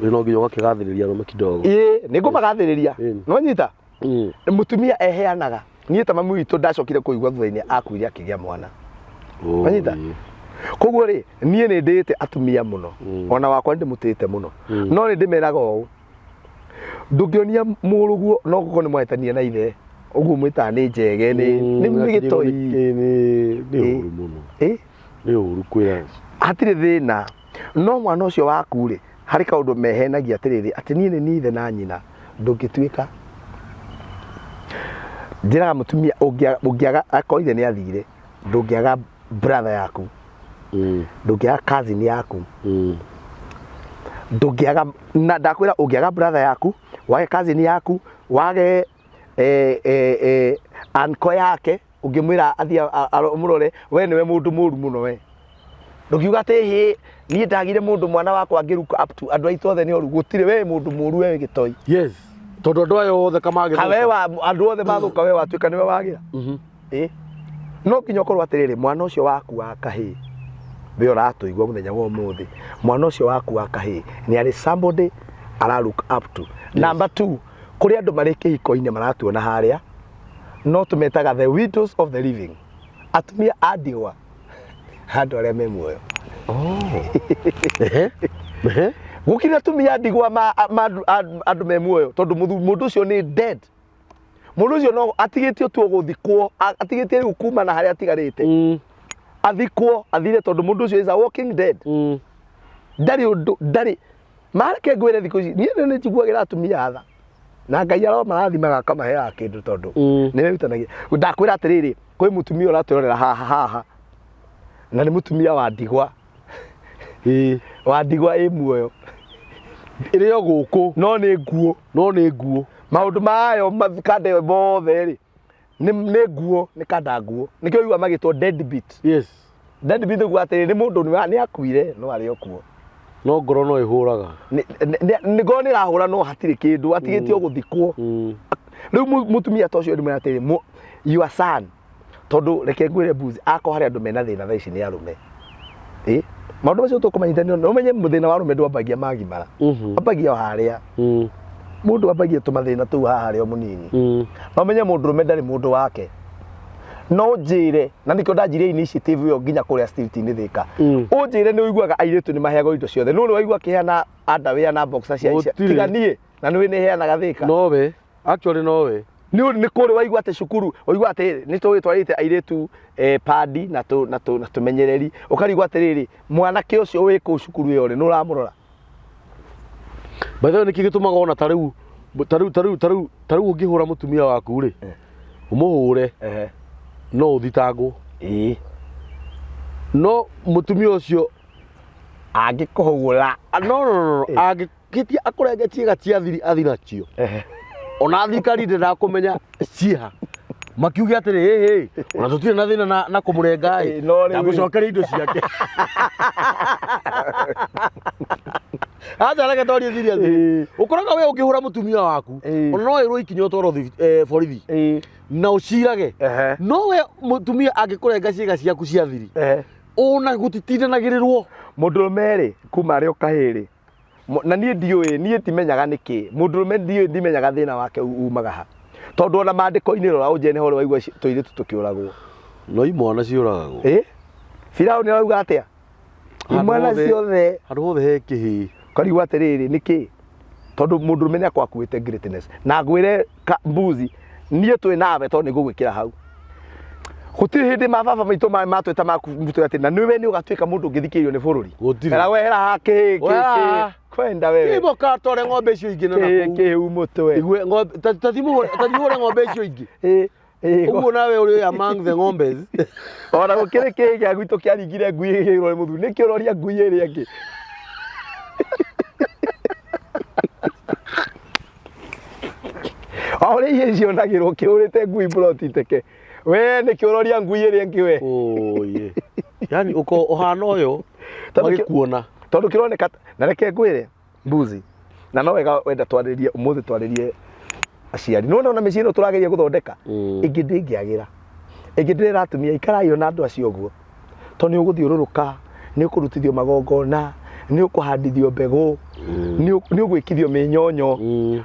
Rĩu no nginya ũgakĩgathĩrĩria arũme kidogo. Ĩ, nĩ ngũmagathĩrĩria. No nyita? Mũtumia eheanaga. Niĩ ta mami witũ ndacokire kũigua thutha-inĩ akuire akĩgĩa mwana. Wanyita? Koguo rĩ, niĩ nĩ ndĩĩte atumia mũno. Ona wakwa nĩ ndĩmũtĩĩte mũno. No nĩ ndĩmeraga ũũ. Ndũngĩonia mũrũguo no gũkorwo nĩ mwahĩtania na ithe. Ũguo mwĩtaga nĩ njege, nĩ gĩtoi. Nĩ ũru mũno. Nĩ ũru kwĩra. Hatirĩ thĩna. No mwana ũcio waku rĩ, harĩ kaũndũ mehenagia atĩrĩrĩ, atĩ niĩ nĩ niĩ ithe na nyina. Ndũngĩtuĩka. Njĩraga mũtumia ũngĩaga akorwo ithe nĩ athire, ndũngĩaga brother yaku, ndũngĩaga cousin yaku, ndũngĩaga, na ndakwĩra ũngĩaga brother yaku, wage cousin yaku, wage uncle yake, ũngĩmwĩra athiĩ amũrore, we nĩwe mũndũ mũru mũno we. Ndũngiuga atĩ hĩ, niĩ ndagire mũndũ mwana wakwa angĩ look up to, andũ aitũ othe nĩ oru, gũtirĩ, we mũndũ mũru we gĩtoi. Yes. Tondũ andũ aya othe kamagĩthũka. Kawe wa andũ othe mathũka we watuĩka nĩwe wagĩra. Ĩ. No nginya ũkorwo atĩrĩrĩ, mwana ũcio waku wa kahĩĩ, we ũratũigua mũthenya wa ũmũthĩ, mwana ũcio waku wa kahĩĩ nĩ arĩ somebody ara look up to. Number 2, kũrĩ andũ marĩ kĩhiko-inĩ maratuona harĩa, no tũmetaga the widows of the living, atumia a ndigwa, andũ arĩa me muoyo. Ehe. Ehe. Gũkĩrĩ atumia a ndigwa ma andũ me muoyo, tondũ mũndũ ũcio nĩ dead. Mũndũ ũcio no atigĩtio tu gũthikwo, atigĩtie rĩu kuma na harĩa atigarĩte. Athikwo, athire, tondũ mũndũ ũcio is a walking dead. Ndarĩ ũndũ, ndarĩ. Mareke ngwĩre thikũ ici, niĩ nĩ njiguagĩra atumia tha. Na Ngai aromarathimaga akamaheaga kĩndũ tondũ nĩ merutanagia. Ndakwĩra atĩrĩrĩ, kwĩ mũtumia ũratwĩrorera haha haha, na nĩ mũtumia wa ndigwa. Wa ndigwa ĩ muoyo. Ĩrĩ o gũkũ. No nĩ nguũ. No nĩ nguũ. Maũndũ mayo kanda ĩyo mothe rĩ, nĩ nguũ, nĩ kanda nguũ. Nĩkĩo ũiguaga magĩtwo dead beat. Yes. Dead beat nĩguo atĩrĩ, nĩ mũndũ nĩ akuire, no arĩ o kuo. No ngoro no ĩhũraga. Nĩ ngoro nĩ ĩrahũra no hatirĩ kĩndũ, atigĩtie o gũthikwo. Rĩu mũtumia ta ũcio ndĩmwĩra atĩrĩ, your son, tondũ reke ngwĩre Mbuzi, akorwo harĩ andũ mena thĩna thaa ici nĩ arũme. Maũndũ macio tũkũmenyithania, no ũmenye thĩna wa arũme ndwambagia magimara. Wambagia o harĩa. Mũndũ ambagia tũmathĩna tũu haha harĩa o mũnini. No ũmenye mũndũrũme ndarĩ mũndũ wake. No ũnjĩre, na nĩkĩo ndanjirie initiative ĩyo nginya kũrĩa street-inĩ Thĩka. Ũnjĩre nĩ ũiguaga airĩtu nĩ maheagwo indo ciothe. No nĩ waigua akĩheana underwear na boxer cia Gũtirĩ. tiga niĩ, na nĩ nĩ heanaga Thĩka. Nowe, actually nowe. Nĩ nĩ kũrĩ waigua atĩ cukuru, waigua atĩ nĩ tũgĩtwarĩte airĩtu padi na tũmenyereri. Ũkarigwo atĩrĩrĩ, mwanake ũcio wĩ kũu cukuru ĩyo rĩ, nĩ ũramũrora? By the way, nĩkĩ gĩtũmaga ona ta rĩu, ta rĩu, ta rĩu, ta rĩu, ta rĩu ũngĩhũra mũtumia waku rĩ, ũmũhũre, no ũthitangwo. No mũtumia ũcio Angĩkũhũra. No, no, no, no. Angĩkĩtia akũrenge ciĩga cia thiri athi nacio. Ona thirikari ndĩrakũmenya ciĩha. Makiuge atĩrĩ, hĩ, hĩ, ona tũtirĩ na thĩna na kũmũrenga ĩ. No rĩu ĩ. Ndamũcokeria indo ciake. Acha reke twarie serious. Ũkoraga we ũngĩhũra mũtumia waku, ona no ĩrwo ikinya ũtwarwo borithi. Na ũcirage. No we mũtumia angĩkũrenga ciĩga ciaku cia thiri, ona gũtitindanagĩrĩrwo. Mũndũrũme rĩ, kuma arĩ o kahĩĩ rĩ, na niĩ ndiũĩ, niĩ ndimenyaga nĩkĩ. Mũndũrũme ndiũĩ, ndimenyaga thĩna wake umaga ha. Tondũ ona maandĩko-inĩ rora ũnjĩre nĩ ho waigua tũirĩtu tũkĩũragwo. No imwana ciũragagwo. Firaũni arauga atĩa? Handũ Imwana ciothe. Handũ hothe he kĩhĩĩ. Ũkarigwo atĩrĩrĩ, nĩkĩ? Tondũ mũndũrũme nĩ akoragwo akuĩte greatness. Na ngwĩre Mbuzi, niĩ twĩ nawe tondũ nĩ ngũgwĩkĩra hau. Gũtirĩ hĩndĩ mababa maitũ matwĩta makũtwĩra atĩ na nĩwe nĩ ũgatuĩka mũndũ ũngĩthikĩrĩrio nĩ bũrũri. Gũtirĩ. Era wehera haha kĩhĩĩ, kĩhĩĩ, Wehera kĩhĩĩ. haha. Kwenda wewe. Kĩmbo katware ng'ombe icio ingĩ na Kĩhĩĩ, nakũu. kĩhĩĩ mũtwe. Igue ng'ombe, ta thiĩ mũhũre ng'ombe icio ingĩ. Ĩĩ, Ũguo nawe ũrĩ among the ng'ombes. Ona gũkĩrĩ kĩĩ gĩa gwitũ kĩaringire ngui ĩgĩirwo nĩ mũthuri. Nĩkĩ ũroria ngui ĩrĩa ĩngĩ? O ũrĩa ihe cionagĩrwo kĩhũrĩte ngui mburoti teke. We nĩkĩ ũroria ngui ĩrĩa ĩngĩ we? Oye. Yani uko ũhana ũyũ Tondũ kĩ- magĩkuona. Tondũ kĩroneka na reke ngwĩre mbuzi na no wega wenda twarĩrie ũmũthĩ twarĩrie aciari nĩwona ona mĩciĩ ĩno tũrageria gũthondeka ĩngĩ ndĩngĩagĩra ĩngĩ ndĩrera atumia ikarai ona andũ acio ũguo tondũ nĩ ũgũthiũrũrũka nĩ ũkũrutithio magongona nĩ ũkũhandithio mbegũ nĩ ũgwĩkithio mĩnyonyo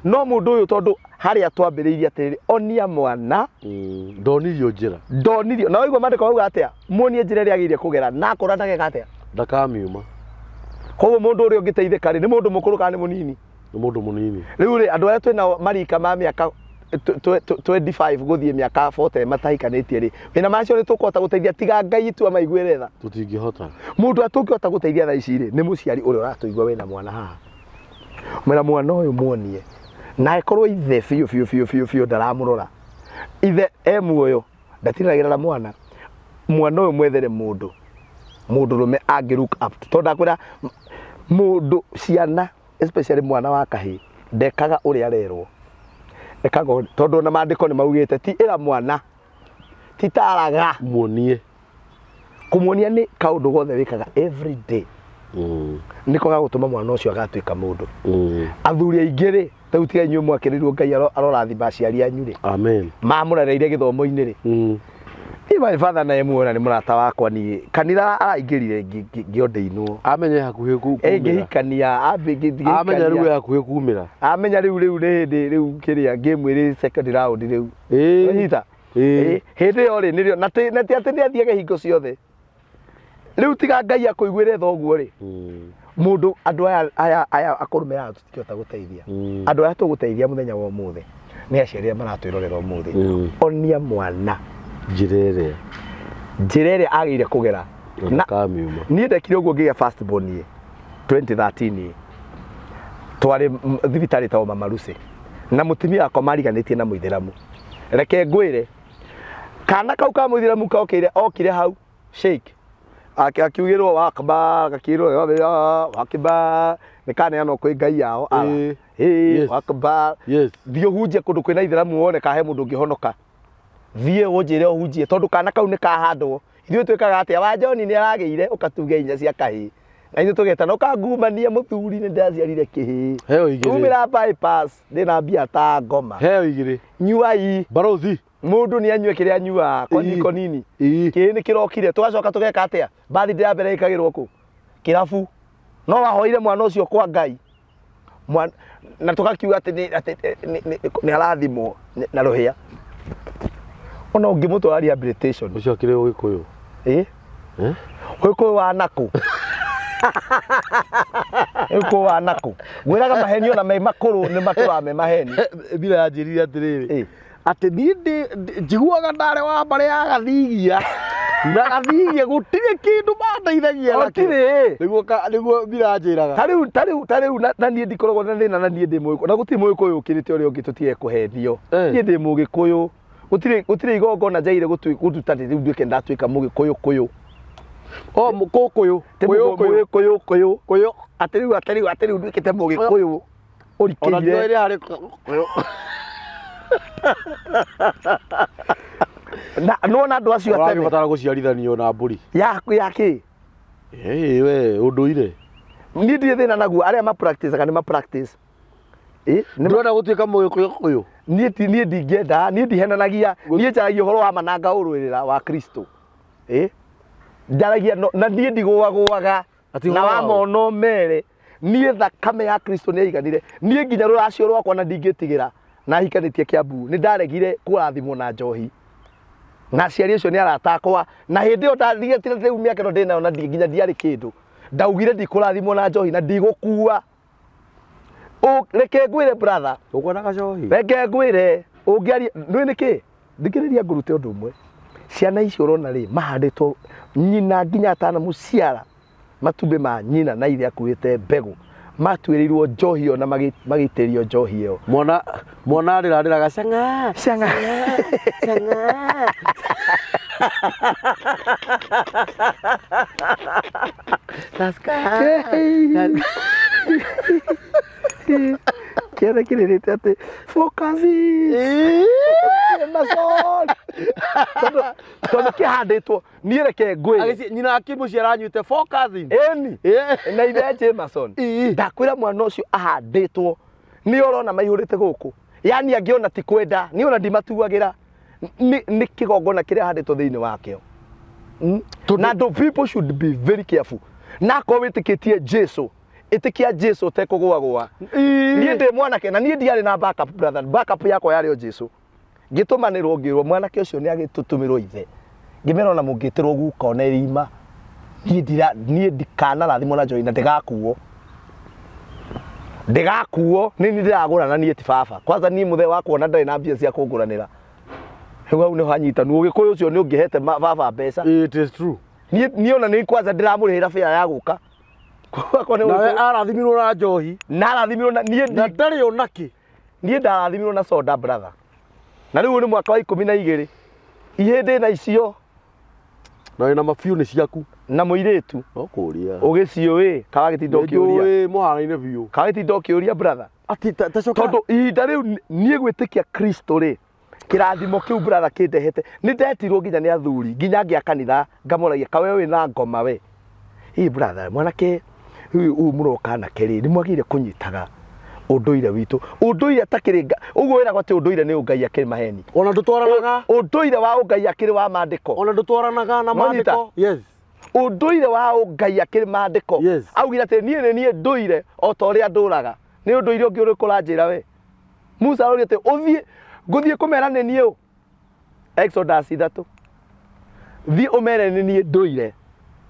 no mũndũ ũyũ tondũ harĩa twambĩrĩirie atĩrĩrĩ onia mwana Ndonirio njĩra. Ndonirio na waigua maandĩko mauga atĩa muonie njĩra ĩrĩa agĩrĩire kũgera na akũra ndageka atĩa Ndakamiuma. Koguo mũndũ ũrĩa ũngĩteithĩka rĩ nĩ mũndũ mũkũrũ kana nĩ mũnini? Nĩ mũndũ mũnini. Rĩu rĩ andũ arĩa twĩnao marika ma mĩaka 25 gũthiĩ mĩaka 40 matahikanĩtie rĩ wĩna macio nĩ tũkũhota gũteithia tiga Ngai tu amaiguĩre tha? Tũtingĩhota. Mũndũ ũrĩa tũngĩhota gũteithia thaa ici rĩ nĩ mũciari ũrĩa ũratũigua wĩna mwana haha. Mwĩra mwana ũyũ muonie na angĩkorwo ithe biũ biũ biũ biũ biũ ndaramũrora ithe e muoyo ndatindanagĩra na mwana mwana ũyũ mwethere mũndũ mũndũrũme angĩ look up to tondũ ndakwĩra mũndũ ciana especially mwana wa kahĩĩ ndekaga ũrĩa arerwo ekaga tondũ ona maandĩko nĩ maugĩte ti ĩra mwana ti taraga Muonie. Kũmuonia nĩ kaũndũ gothe wĩkaga every day nĩko gagũtũma mwana ũcio agatuĩka mũndũ. Athuri aingĩ rĩ, rĩu tiga inyuĩ mwakĩrĩirwo Ngai arorathima aciari anyu rĩ, Amen. Mamũrereire gĩthomo-inĩ rĩ. Niĩ my father naye muona nĩ mũrata wakwa niĩ. Kanitha araingĩrire ngĩordainwo. Amenye hakuhĩ kumĩra. Ngĩhikania, Amenya rĩu ngĩhikania. hakuhĩ kumĩra. Amenya rĩu rĩu nĩ hĩndĩ rĩu kĩrĩa game ĩrĩ second round rĩu. Wanyita? Hĩndĩ ĩyo rĩ nĩrĩo na ti na ti atĩ nĩ athiaga hingo ciothe. Rĩu tiga Ngai akũiguĩre tha ũguo rĩ. Mũndũ andũ aya aya aya akũrũ me haha tũtingĩhota gũteithia. Andũ arĩa tũgũteithia mũthenya wa ũmũthĩ nĩ aciari arĩa maratwĩrorera ũmũthĩ. Onia mwana Njĩra ĩrĩa. Njĩra ĩrĩa agĩrĩire kũgera. Na Na ndakamiuma. niĩ ndekire ũguo ngĩgĩa first born niĩ 2013 twarĩ thibitarĩ ĩtagwo Mama Lucy na mũtumia wakwa mariganĩtie na mũithĩramu. Reke ngwĩre kana kau ka mũithĩramu kokĩire okire hau sheikh akiugĩrwo wakbar gakĩrwo wakbar nĩ kaneanwo kwĩ ngai yao Allah. Ĩĩ, wakbar. Thiĩ ũhunjie kũndũ kwĩna ithĩramu wone kana he mũndũ ũngĩhonoka. Thiĩ ũnjĩre ũhunjie tondũ kana kau nĩ kahandwo. Ithuĩ twĩkaga atĩa? Wa John nĩ aragĩire ũkatuge inya cia kahĩĩ. Na ithuĩ tũgetana ũkangumania mũthuri nĩ ndaciarire kĩhĩĩ. Heo igĩrĩ. Umĩra bypass ndĩna mbia ta ngoma. Heo igĩrĩ. Nyuai. Barothi. Mũndũ nĩ anyue kĩrĩa anyuaga kwa niko nini. Kĩhĩĩ nĩ kĩrokire tũgacoka tũgeka atĩa? Birthday ya mbere ĩkagĩrwo kũ? Kĩrabu. No wahoire mwana ũcio kwa Ngai. Mwana, na tũgakiuga atĩ nĩ atĩ nĩ arathimwo na rũhĩa. Ona ũngĩmũtwara rehabilitation. Ũcio akĩrĩ Ũgĩkũyũ. Ĩ? Eh? Ũgĩkũyũ wa nakũ? Ũgĩkũyũ wa nakũ? Ngwĩraga maheni ona me makũrũ nĩ matũraga me maheni. Mbira yanjĩrire atĩrĩrĩ. Ĩ. Atĩ niĩ njiguaga ndarĩ wa mbarĩ ya Gathigia na Gathigia gũtirĩ kĩndũ mandeithagia nakĩo. Gũtirĩ. Nĩguo nĩguo Mbira anjĩraga. Ta rĩu ta rĩu ta rĩu na niĩ ndikoragwo na thĩna na niĩ ndĩ Mũgĩkũyũ na gũtirĩ Mũgĩkũyũ ũkĩrĩte ũrĩa ũngĩ tũtige kũhenio. Niĩ ndĩ Mũgĩkũyũ. Gũtirĩ gũtirĩ igongona njagĩrĩire gũtuta atĩ rĩu nduĩke nĩndatuĩka Mũgĩkũyũ kũyũ. O mũkũkũyũ. Ti Kũyũ kũyũ. Mũgĩkũyũ kũyũ. Kũyũ. Atĩ rĩu atĩ rĩu atĩ rĩu nduĩkĩte Mũgĩkũyũ Ona ũrikĩire. ndioĩ rĩ harĩ kũyũ. Na nĩwona andũ acio a tene. Ũragĩbatara gũciarithanio na mbũri. Ya ya kĩ? Ĩĩ we ũndũire. Niĩ ndirĩ thĩna naguo arĩa ma practice nĩ ma practice. Ĩ nĩ Ndũrenda gũtuĩka Mũgĩkũyũ kũyũ? Niĩ ti niĩ ndingĩenda, niĩ ndihenanagia, niĩ njaragia ũhoro wa ma na ngaũrũĩrĩra wa Kristo. Ĩ njaragia no, na niĩ ndigũagũaga Atĩ na ũhoro wa ũ? wamona ũmere niĩ thakame ya Kristo nĩ yaiganire niĩ nginya rũracio rwakwa na ndingĩtigĩra na hikanĩtie Kiambu nĩ ndaregire kũrathimwo na njohi na aciari acio nĩ arata akwa na hĩndĩ ĩyo ndatigĩtire rĩu mĩaka ĩno ndĩnayo na nginya ndiarĩ kĩndũ ndaugire ndikũrathimwo na njohi na ndigũkua. Reke ngwĩre brother. Ũkwenda gacohi? Reke ngwĩre ũngĩaria nĩ nĩkĩ? Thikĩrĩria ngũrute ũndũ ũmwe. Ciana icio ũrona rĩ mahandĩtwo nyina nginya atanamũciara matumbĩ ma nyina na ithe akuĩte mbegũ Matuĩrĩirwo njohi ĩyo na magĩitĩrĩrio njohi ĩyo. Mwana mwana arĩra arĩraga cang'a. Cang'a. Cang'a. Tusker. Kĩene kĩrĩrĩte atĩ focus Amazon tondũ kĩhandĩtwo niĩ reke ngwĩre. Nyina akĩmũciara anyuĩte four cousins. Ĩni. Ĩĩ. Na ithe Jameson. Ĩĩ. Ndakwĩra mwana ũcio ahandĩtwo nĩ ũrona maihũrĩte gũkũ, yani angĩona ti kwenda niĩ ona ndimatuagĩra, nĩ kĩgongona kĩrĩa ahandĩtwo thĩinĩ wakĩo. Na andũ, people should be very careful, na akorwo wĩtĩkĩtie Jesu, ĩtĩkia Jesu ũtekũgũagũa. Niĩ ndĩ mwanake na niĩ ndiarĩ na backup brother, backup yakwa yarĩ o Jesu. Ngĩtũmanĩrwo, ngĩrwo mwanake ũcio nĩ agĩtũtũmĩrwo ithe, ngĩmera ona mũngĩtĩrwo guka ona irima, niĩ ndira niĩ ndikanarathimwo na njohi na ndĩgakuo, ndĩgakuo nĩ niĩ ndĩragũra na niĩ ti baba. Kwanza niĩ mũthee wakwa ona ndarĩ na mbia cia kũngũranĩra. Rĩu hau nĩho hanyitanu ũgĩkũyũ ũcio nĩ ũngĩhete baba mbeca. It is true. Niĩ ona nĩ kwanza ndĩramũrĩhĩra fare ya gũka. Akwa nĩ Nawe ũgĩkũyũ. Arathimirwo na njohi. Na arathimirwo na niĩ Na ndarĩ onakĩ. Niĩ ndarathimirwo na soda brother, na rĩu ũyũ nĩ mwaka wa 12 ihĩndĩ na icio. Na wĩna mabiũ nĩ ciaku. Na mũirĩtu. No kũria. Ũgĩciũĩ kawagĩtinda ũkĩũria. Nĩnjũĩ mũhanaine biũ. Kawagĩtinda ũkĩũria brother. Atĩ ta coka. Tondũ ihinda rĩu niĩ gwĩtĩkia Kristo rĩ, kĩrathimo kĩu brother kĩndehete nĩ ndetirwo nginya nĩ athuri nginya ngĩa kanitha, ngamoragia kawe wĩ na ngoma we. Ĩ brother, mwanake ũyũ ũyũ mũroka anake rĩ, nĩ mwagĩrĩire kũnyitaga ũndũire witũ, ũndũire atakĩrĩ ũguo wĩragwo atĩ ũndũire nĩ ũngai akĩrĩ maheni. Ona ndũtwaranaga. Ũndũire wa ũngai akĩrĩ wa maandĩko. Ona ndũtwaranaga na Nwanyita? maandĩko. Yes. Ũndũire wa ũngai akĩrĩ maandĩko. Augire atĩ niĩ nĩ niĩ ndũire o ta ũrĩa ndũraga. Nĩ ũndũire ũngĩ ũrĩkũ ũranjĩra we? Musa arauga atĩ ũthiĩ, ngũthiĩ kũmera nĩ niĩ ũ? Exodus 3. Thiĩ ũmere nĩ niĩ ndũire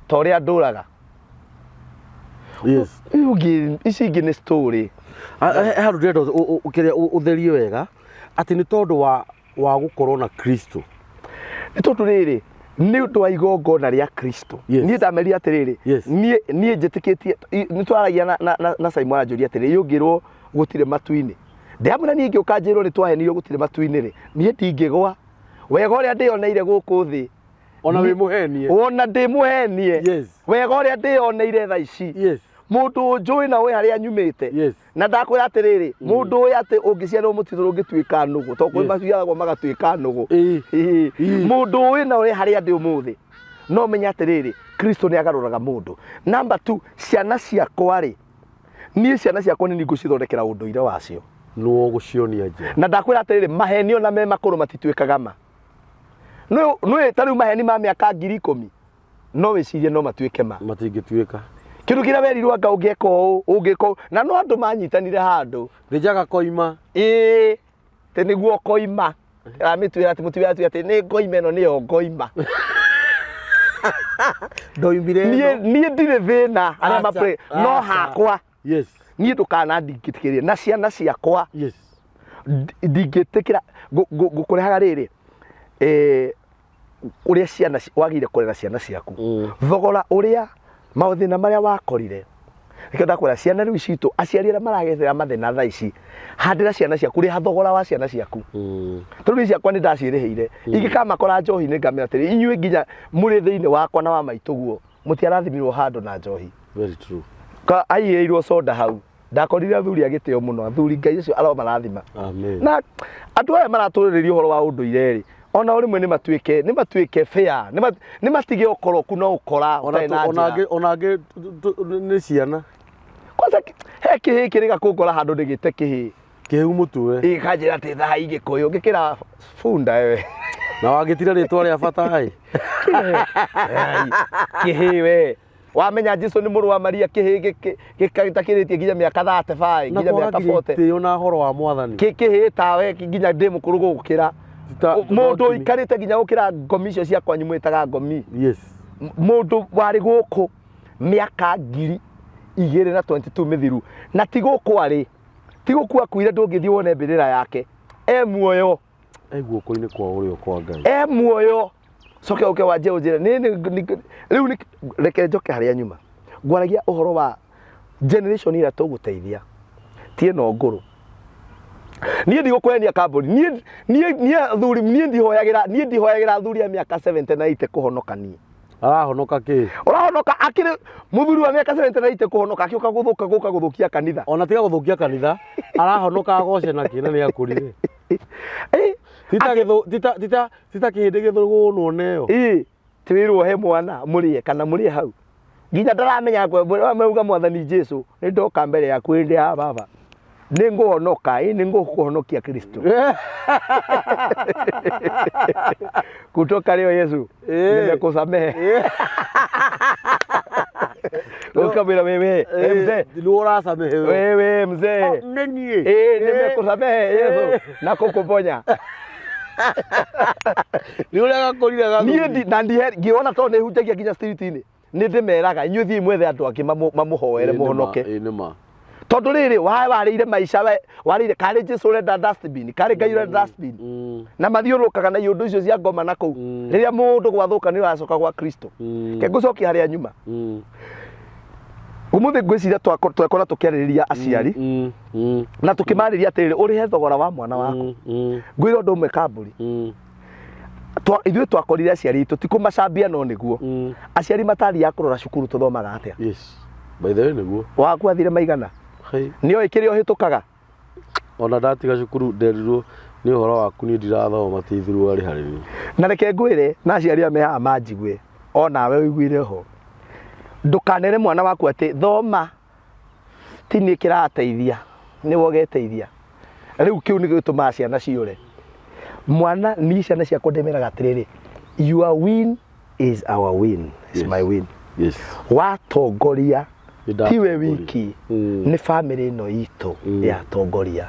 ta ũrĩa ndũraga. Ũyũ ũngĩ, ici ingĩ nĩ story. He handũ ndĩrenda kĩrĩa ũtherie wega atĩ nĩ tondũ wa gũkorwo na Kristo. Nĩ tondũ rĩrĩ, nĩ ũndũ wa igongona rĩa Kristo. Niĩ ndamerire atĩrĩrĩ, niĩ njĩtĩkĩtie, nĩ twaragia na Simon anjũria atĩrĩrĩ, ũngĩrwo gũtirĩ matu-inĩ. Ndĩramwĩra niĩ ingĩũka njĩrwo nĩ twahenirio gũtirĩ matu-inĩ rĩ, niĩ ndingĩgwa. Wega ũrĩa ndĩyoneire gũkũ thĩ. Ona wĩ mũhenie. Ona ndĩ mũhenie. Wega ũrĩa ndĩyoneire thaa ici. Mũndũ ũnjũĩ na ũĩ harĩa nyumĩte. Na ndakwĩra atĩrĩrĩ, mũndũ ũĩ atĩ ũngĩciarĩrwo mũtitũ ũngĩtuĩka nũgũ, tondũ kwĩ maciaragwo magatuĩka nũgũ. Mũndũ ũĩ na ũrĩ harĩa ndĩ ũmũthĩ, no menye atĩrĩrĩ, Kristo nĩ agarũraga mũndũ. Number 2, ciana ciakwa rĩ, niĩ ciana ciakwa nĩ niĩ ngũcithondekera ũndũire wacio. Nĩwe ũgũcionia njĩra. Na ndakwĩra atĩrĩrĩ, maheni ona me makũrũ matituĩkaga ma. Nĩ ta rĩu maheni ma mĩaka 10,000, no wĩcirie no matuĩke ma. Matingĩtuĩka. Kĩndũ kĩrĩa werirwo anga ũngĩeka ũũ, ũngĩka ũũ, na no andũ manyitanire handũ. Thĩnjaga koima. Ĩĩ, atĩ nĩguo koima. Aramĩtuĩra atĩ mũtumia atuĩra atĩ nĩ ngoima ĩno nĩyo ngoima. Ndoimire ĩno. Niĩ ndirĩ thĩna arĩa Acha, ma-pray, no acha. hakwa. Niĩ ndũkanandingĩtĩkĩrie na ciana ciakwa. Ndingĩtĩkĩra, ngũkũrehaga rĩrĩ, ũrĩa ciana wagĩrĩire kũrera ciana ciaku. Thogora ũrĩa mathĩna marĩa wakorire. Nĩkĩo ndakwĩra ciana rĩu citũ, aciari arĩa maragethera mathĩna thaa ici, handĩra ciana ciaku, rĩha thogora wa ciana ciaku. Tondũ niĩ ciakwa nĩ ndaciĩrĩhĩire. Ingĩkamakora njohi-inĩ ngamera atĩrĩ, inyuĩ nginya mũrĩ thĩinĩ wakwa na wa maitũ guo, mũtiarathimirwo handũ na njohi. Very true. Ka aigĩirwo soda hau. Ndakorire athuri a gĩtĩo mũno, athuri Ngai ũcio aromarathima. Amen. Na andũ aya maratũrĩrĩria ũhoro wa ũndũire rĩ, ona o rĩmwe nĩ matuĩke fair, nĩ matige ũkoroku na ũkora Ona ũtarĩ na njĩra. Ona angĩ nĩ ciana. Kwanza he kĩhĩ kĩrĩga kũngora handũ ndĩgĩte kĩhĩ. Kĩhĩ mũtwe. Ĩ, kanjĩra atĩ thaa Gĩkũyũ, ngĩkĩra bunda we. Na wagĩtira rĩtwa rĩa bata ĩ. Kĩhĩ we. Wamenya Jesu nĩ mũrũ wa Maria, kĩhĩ gĩtakĩrĩtie nginya mĩaka 35, Na nginya mĩaka kwaga 40. gĩtĩo na ũhoro wa mwathani. Kĩhĩ tawe nginya ndĩ mũkũrũ gũgũkĩra. Mũndũ ũikarĩte nginya gũkĩra ngomi icio cia kwanyu mwĩtaga ngomi. Mũndũ warĩ gũkũ mĩaka ngiri igĩrĩ na 22 mĩthiru. Na ti gũkũ arĩ. Ti gũkũ akuire, ndũngĩthiĩ wone mbĩrĩra yake. E muoyo. E guoko-inĩ kwa ũrĩo kwa Ngai. E muoyo. Coke ũke wanjie ũnjĩre, nĩ, nĩ, nĩ, rĩu nĩ, reke njoke harĩa nyuma. Ngwaragia ũhoro wa Generation ĩrĩa tũgũteithia ti ĩno ngũrũ. Niĩ ndigũkũhenia kambuni. Niĩ niĩ niĩ athuri niĩ ndihoyagĩra niĩ ndihoyagĩra athuri a mĩaka 70 na 80 kũhonoka niĩ. Arahonoka kĩ? Ũrahonoka akĩrĩ mũthuri wa mĩaka 70 na 80 kũhonoka akĩũka gũthũka gũka gũthũkia kanitha. Ona tiga gũthũkia kanitha, arahonoka agoce na kĩ na nĩ akũrire. Eh, Tita gĩthũ tita tita tita kĩhĩndĩ gĩthũgũnwo neyo. Ĩ, twĩrwo he mwana mũrĩe kana mũrĩe hau. Nginya ndaramenya mauga mwathani Jesu nĩ ndoka mbere yaku hĩndĩ ya baba. Nĩ ngũhonoka, ĩ nĩ ngũkũhonokia Kristo. Kutoka leo Yesu nimekusamehe. Ukamwĩra wewe, we mzee, Nĩ ũrasamehewe. wewe mzee. Nĩ niĩ. Eh, nimekusamehe Yesu na kukuponya. Nĩ ũrĩa gakũrire gathuri. Niĩ ndi na ndihe ngĩona tondũ nĩ hunjagia nginya street-inĩ nĩ ndĩmeraga inyuĩ thiĩ mwethe andũ angĩ mamũhoere mũhonoke. Ĩĩ nĩ ma. Tondũ rĩrĩ wae warĩire maica we warĩire karĩ Jesu ũrenda dustbin karĩ Ngai ũrenda dustbin na mathiũrũrũkaga na iũndũ icio cia ngoma na kũu rĩrĩa mũndũ gwathũka nĩ ũracoka gwa Kristo. Ke ngũcokia harĩa nyuma ũmũthĩ ngwĩciria twakora tũkĩarĩrĩria aciari na tũkĩmarĩria atĩrĩrĩ ũrĩhe thogora wa mwana waku. Ngwĩre ũndũ ũmwe kambũri ithuĩ twakorire aciari aitũ ti kũmacambia no nĩguo aciari matathiaga kũrora cukuru tũthomaga atĩa. Yes. By the way nĩguo. Waku athire maigana Hey. nĩoĩ kĩrĩa ũhĩtũkaga. Ona ndatiga cukuru nderirwo nĩ ũhoro waku niĩ ndirathoma ti ithuruarĩ harĩ niĩ. Na reke ngwĩre na aciari aya me haha manjigue onawe ũiguire ho ndũkanere mwana waku atĩ thoma ti niĩ kĩrateithia nĩwe ũgeteithia. Rĩu kĩu nĩkĩo gĩtũmaga ciana ciũre. Mwana niĩ ciana ciakwa ndĩmeraga atĩrĩrĩ, your win is our win, is Yes. my win. Yes. Watongoria Nĩ tiwe ndatongoria. wiki nĩ bamĩrĩ ĩno itũ yatongoria.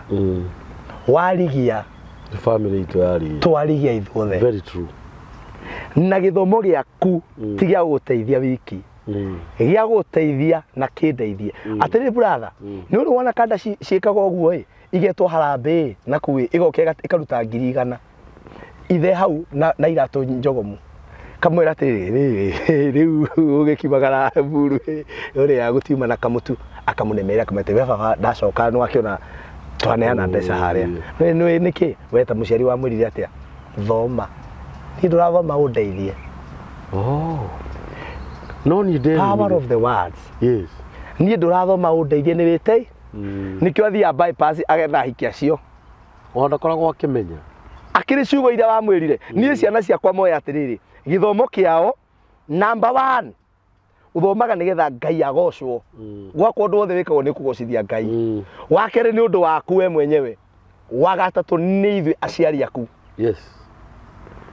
Warigia Nĩ bamĩrĩ itũ yarigia. Twarigia ithuothe. Very true. Na gĩthomo gĩaku ti gĩa gũgũteithia wiki gĩa gũgũteithia na kĩndeithie. Atĩrĩrĩ brother, nĩ ũrĩ wona kanda ciĩkaga ũguo ĩ igetwo harambĩ na kuu ĩ ĩgoka ĩkaruta 100,000 ithe hau na iratũ njogomu kamwĩra atĩrĩrĩ rĩu ũgĩkimagara mburu ũrĩa gũtiuma na kamũtu akamũnemera akamwĩra we baba ndacoka nĩ wakĩona twaneana mbeca harĩa nĩ nĩkĩ we ta mũciari wamwĩrire atĩa thoma niĩ ndũrathoma ũndeithie. Oh. No niĩ nderire. Power of the words. Yes. Niĩ ndũrathoma ũndeithie nĩ wĩtei nĩkĩo athiaga bypass agetha ahiki acio. Ona ndakoragwo akĩmenya. Akĩrĩ ciugo iria wamwĩrire. Niĩ ciana ciakwa moya atĩrĩrĩ gĩthomo kĩao number one ũthomaga nĩgetha Ngai agocwo. Gwakwa ũndũ wothe wĩkagwo nĩ kũgocithia Ngai. Wa kerĩ nĩ ũndũ waku we mwenyewe. Wa gatatũ nĩ ithuĩ aciari aku. Yes.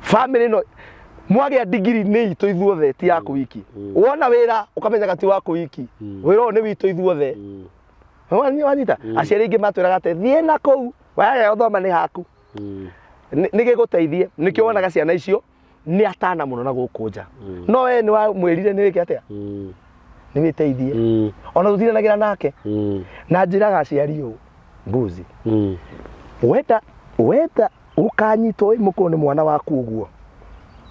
Family ĩno mwagĩa ndigiri nĩ itũ ithuothe ti yaku wiki. Wona wĩra ũkamenyaga ti waku wiki. Wĩra ũyũ nĩ witũ ithuothe. Wanyita aciari aingĩ matwĩraga atĩ thiĩ na kũu waya gũthoma nĩ haku. Nĩ gĩgũteithie nĩkĩo wonaga ciana icio nĩ atana mũno na gũkũ nja. No we nĩ wamwĩrire nĩ wĩke atĩa nĩ wĩteithie ona tũtindanagĩra nake. Na njĩraga aciari ũũ mbuzi wenda wenda ũkanyitwo wĩ mũkũrũ nĩ mwana waku ũguo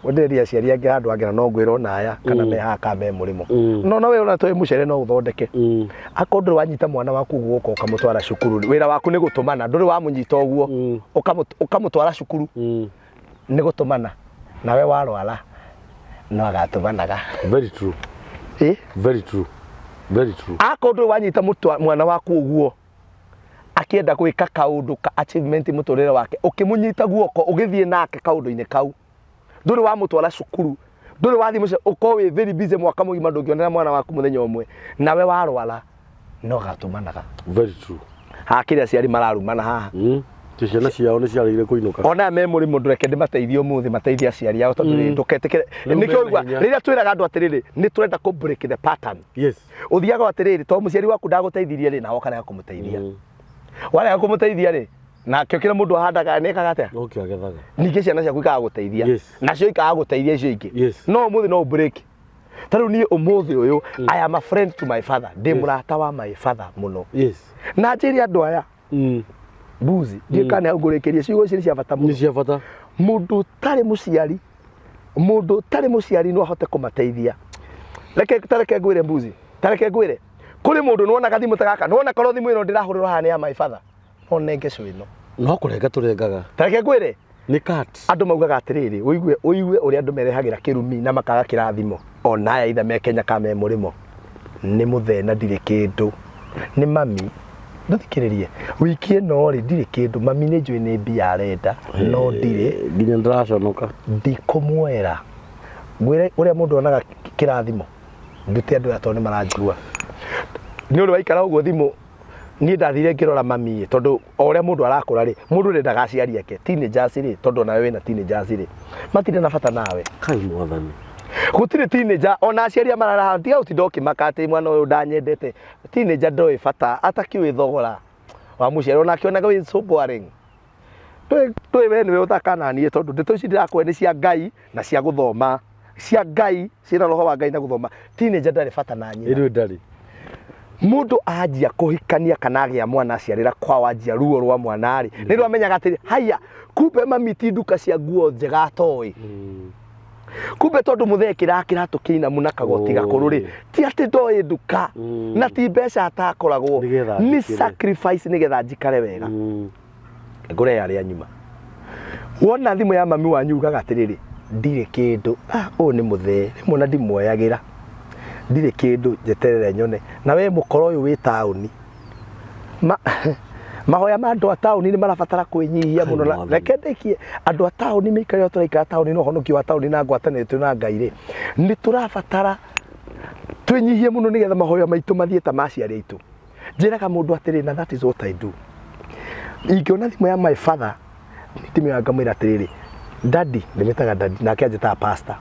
wendereria aciari angĩ handũ angĩ na no ngwĩra ona aya kana me haha kana me mũrĩmo no no we ona twĩ mũcere no ũthondeke akorwo ndũrĩ wanyita mwana waku ũguo ũka ũkamũtwara cukuru wĩra waku nĩ gũtũmana ndũrĩ wamũnyita ũguo ũkamũtwara cukuru nĩ gũtũmana nawe warwara no agatũmanaga. Very true. Ĩ Very true. Very true. Akorwo ndũrĩ wanyita mwana waku ũguo akĩenda gwĩka kaũndũ ka achievement mũtũrĩre wake ũkĩmũnyita guoko ũgĩthiĩ nake kaũndũ-inĩ kau ndũrĩ wamũtwara cukuru ndũrĩ wathiĩ mũciĩ ũkorwo wĩ very busy mwaka mũgima ndũngĩonera mwana waku mũthenya ũmwe nawe warwara no agatũmanaga. Very true. Hakĩrĩ aciari mararumana haha. Ti ciana ciao nĩ ciarĩire kũinũka. Ona me mũrĩmo ndũreke ndĩmateithie ũmũthĩ mateithie aciari ao tondũ rĩ ndũketĩkĩre Rĩu nĩkĩo mena ũigua hinya. rĩrĩa twĩraga andũ atĩrĩrĩ nĩ tũrenda kũ break the pattern. Yes. Ũthiaga atĩrĩrĩ tondũ mũciari waku ndagũteithirie rĩ nawe ũkarega kũmũteithia. Warega kũmũteithia rĩ nakĩo kĩrĩa mũndũ ahandaga nĩ ekaga atĩa? No kĩo agethaga. Ningĩ ciana ciaku ikaga gũteithia. Yes. Nacio ikaga gũteithia icio ingĩ. Yes. No ũmũthĩ no break. Ta rĩu niĩ ũmũthĩ ũyũ I am a friend to my father. Ndĩ mũrata wa my father mũno. Yes. Na njĩre andũ aya mbuzi ndiũĩ kana nĩ hau ngũrĩkĩria ciugo ici nĩ cia bata Nĩ mũno. cia bata. Mũndũ ũtarĩ mũciari mũndũ ũtarĩ mũciari no ahote kũmateithia. Reke tareke ngwĩre mbuzi tareke ngwĩre Kũrĩ mũndũ nĩwona gathimũ ta gaka, nĩwona korwo thimũ ĩno ndĩrahũrĩrwo haha nĩ ya my father, no nenge cũ ĩno. No kũrenga tũrengaga. Ta reke ngwĩre, Nĩ cut. Andũ maugaga atĩrĩrĩ, ũigue ũigue ũrĩa andũ merehagĩra kĩrumi na makaga kĩrathimo, ona aya either me Kenya kana me mũrĩmo, nĩ mũthee na ndirĩ kĩndũ, nĩ mami, ndũthikĩrĩrie, wiki ĩno rĩ ndirĩ kĩndũ, mami nĩ njũĩ nĩ mbia arenda, no ndirĩ. Nginya ndĩraconoka. Ndikũmuoera. Ngwĩre ũrĩa mũndũ onaga kĩrathimo, ndute andũ aya tondũ nĩ maranjigua. Nĩ ũrĩ waikara ũguo thimũ niĩ ndathire ngĩrora mami ĩ tondũ o ũrĩa mũndũ arakũra rĩ mũndũ ndendaga aciari ake teenagers rĩ tondũ onawe wĩna teenagers rĩ matirĩ na bata nawe. Kai mwathani. Gũtirĩ teenager ona aciari a marara tiga gũtinda ũkĩmaka atĩ mwana ũyũ ndanyendete. Teenager ndoĩ bata atakĩũĩ thogora wa mũciari ona akĩonaga wĩ so boring. Ndũĩ we nĩwe ũthaka na niĩ tondũ ndeto ici ndĩrakũhe nĩ cia Ngai na cia gũthoma. Cia Ngai, ciĩna roho wa Ngai na gũthoma. Teenager ndarĩ bata na nyina. Ĩrĩ ndarĩ. Mũndũ anjia kũhikania kana agĩa mwana aciarĩra kwao anjia ruo rwa mwana rĩ, nĩ rwamenyaga atĩrĩ, haiya, kumbe mami ti nduka cia nguo njega atoĩ. Kumbe tondũ mũthee kĩraha kĩratũ kĩinamu na kagoti gakũrũ rĩ, ti atĩ ndoĩ nduka na ti mbeca atakoragwo, Nĩgetha nĩ njikĩre. sacrifice nĩgetha njikare wega. Ngũre arĩa nyuma. Wona thimũ ya mami wanyu ugaga atĩrĩrĩ, ndirĩ kĩndũ, ah, ũyũ nĩ mũthee, rĩmwe ona ndimuoyagĩra, ndirĩ kĩndũ njeterere nyone. Na we mũkora ũyũ wĩ taũni, ma, mahoya ma andũ a taũni nĩ marabatara kwĩnyihia mũno. Na reke ndĩkie, andũ a taũni mĩikarĩre tũraikara taũni na ũhonokio wa taũni na ngwatanĩro itũ na Ngai rĩ, nĩ tũrabatara twĩnyihie mũno nĩgetha mahoya maitũ mathiĩ ta ma aciari aitũ. Njĩraga mũndũ atĩrĩ, na that is what I do. Ingĩona thimũ ya my father, ndĩmĩoya ngamwĩra atĩrĩrĩ, daddy, ndĩmĩtaga daddy, nake anjĩtaga pastor.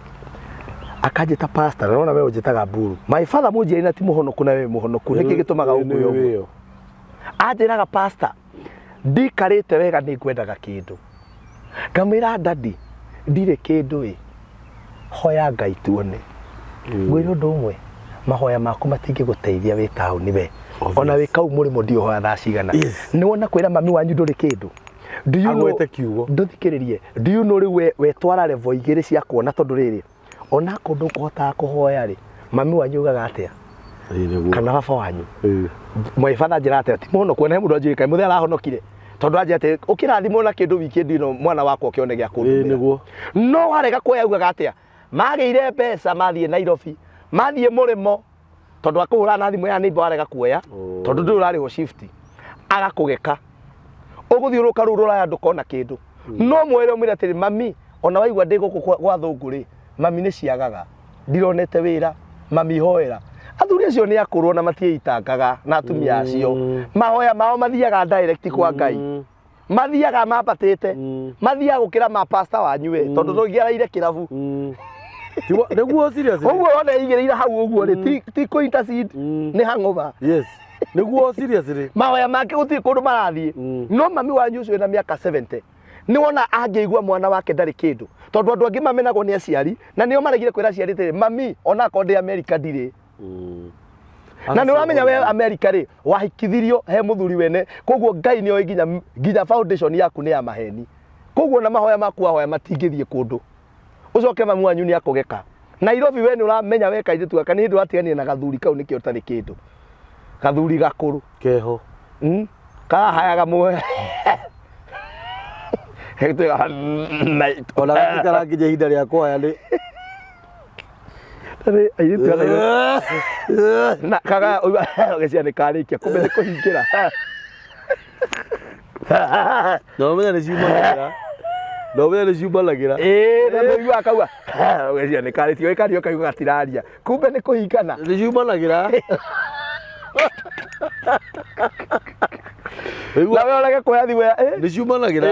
Akanjĩta pastor, na nĩwona we ũnjĩtaga mburu. My father mũnjiari na ti mũhonoku na we wĩ mũhonoku, nĩkĩ gĩtũmaga ũngue ũguo? Anjĩraga pastor, ndikarĩte wega nĩ ngwendaga kĩndũ. Ngamwĩra daddy, ndirĩ kĩndũ ĩ, hoya Ngai tuone. Ngwĩre ũndũ ũmwe, mahoya maku matingĩgũteithia wĩ taũni we. Ona wĩ kau mũrĩmo ndiũĩ ũhoya thaa cigana. Nĩ wona kwĩra mami wanyu ndũrĩ kĩndũ. Do you know, Agwete kiugo. Ndũthikĩrĩrie. Do you know rĩu we wetwara level igĩrĩ cia kuona tondũ rĩrĩ, ona akorwo ndũkũhotaga kũhoya rĩ, mami wanyu augaga atĩa? Ĩĩ nĩguo. Kana baba wanyu? Ĩĩ. My father anjĩra atĩa? Ti mũhonoku, ona he mũndũ anjũĩ kaĩ mũthee arahonokire. Tondũ anjĩra atĩ ũkĩrathimwo na kĩndũ weekend ĩno mwana wakwa ũkĩone gĩa Ĩĩ kũndũmĩra. nĩguo. No warega kuoya augaga atĩa? Magĩire mbeca mathiĩ Nairobi, mathiĩ mũrĩmo, tondũ akũhũra na thimũ ya neighbor warega kuoya, Oh. tondũ ndũrĩ ũrarĩhwo shift, agakũgeka. Ũgũthiũrũrũka rũu rũraya ndũkona kĩndũ. No mwĩre ũmwĩre atĩrĩ, mami, ona waigua ndĩ gũkũ gwa thũngũ rĩ, mami nĩ ciagaga, ndironete wĩra, mami hoera. Athuri acio nĩ akũrũ ona matiĩitangaga na atumia acio. Mahoya mao mathiaga direct kwa Ngai. Mathiaga mambatĩte. Mathiaga gũkĩra ma pastor wanyu we, tondũ tũngĩaraire kĩrabu. Nĩguo seriously. Ũguo wona eigĩrĩire hau ũguo rĩ, ti kũ intercede, nĩ hangover. Yes. Nĩguo seriously. Mahoya make gũtirĩ kũndũ marathiĩ. No mami wanyu ũcio wĩna mĩaka 70, nĩ wona angĩigua mwana wake ndarĩ kĩndũ. Tondũ andũ angĩ mamenagwo nĩ aciari, na nĩo maregire kwĩra aciari atĩrĩ, mami, ona akorwo ndĩ Amerika ndirĩ. Na nĩ ũramenya we Amerika rĩ, wahikithirio he mũthuri wene, koguo Ngai nĩ oĩ nginya foundation yaku nĩ ya maheni. Koguo na mahoya maku wahoya matingĩthiĩ kũndũ. Ũcoke mami wanyu nĩ akũgeka. Nairobi we nĩ ũramenya we kairĩtu gaka nĩ hĩndĩ ũratiganire na gathuri kau nĩkĩo ũtarĩ kĩndũ. Gathuri gakũrũ. Keho. Karahayaga muoyo. Ona gatikara nginya ihinda rĩa kũhaya nĩ Rĩ, airĩtu a Nairobi. Na kaga ũgeciria nĩ karĩkia kumbe nĩ kũhingĩra. Na ũmenye nĩ ciumanagĩra. Na ũmenye nĩ ciumanagĩra. Ĩĩ, na nĩũiguaga kauga ũgeciria nĩ karĩtie, ĩkaria ũkaigua gatiraria. Kumbe nĩ kũhingana. Nĩ ciumanagĩra. Na we ũrege kuoya thimũ ya Nĩ ciumanagĩra.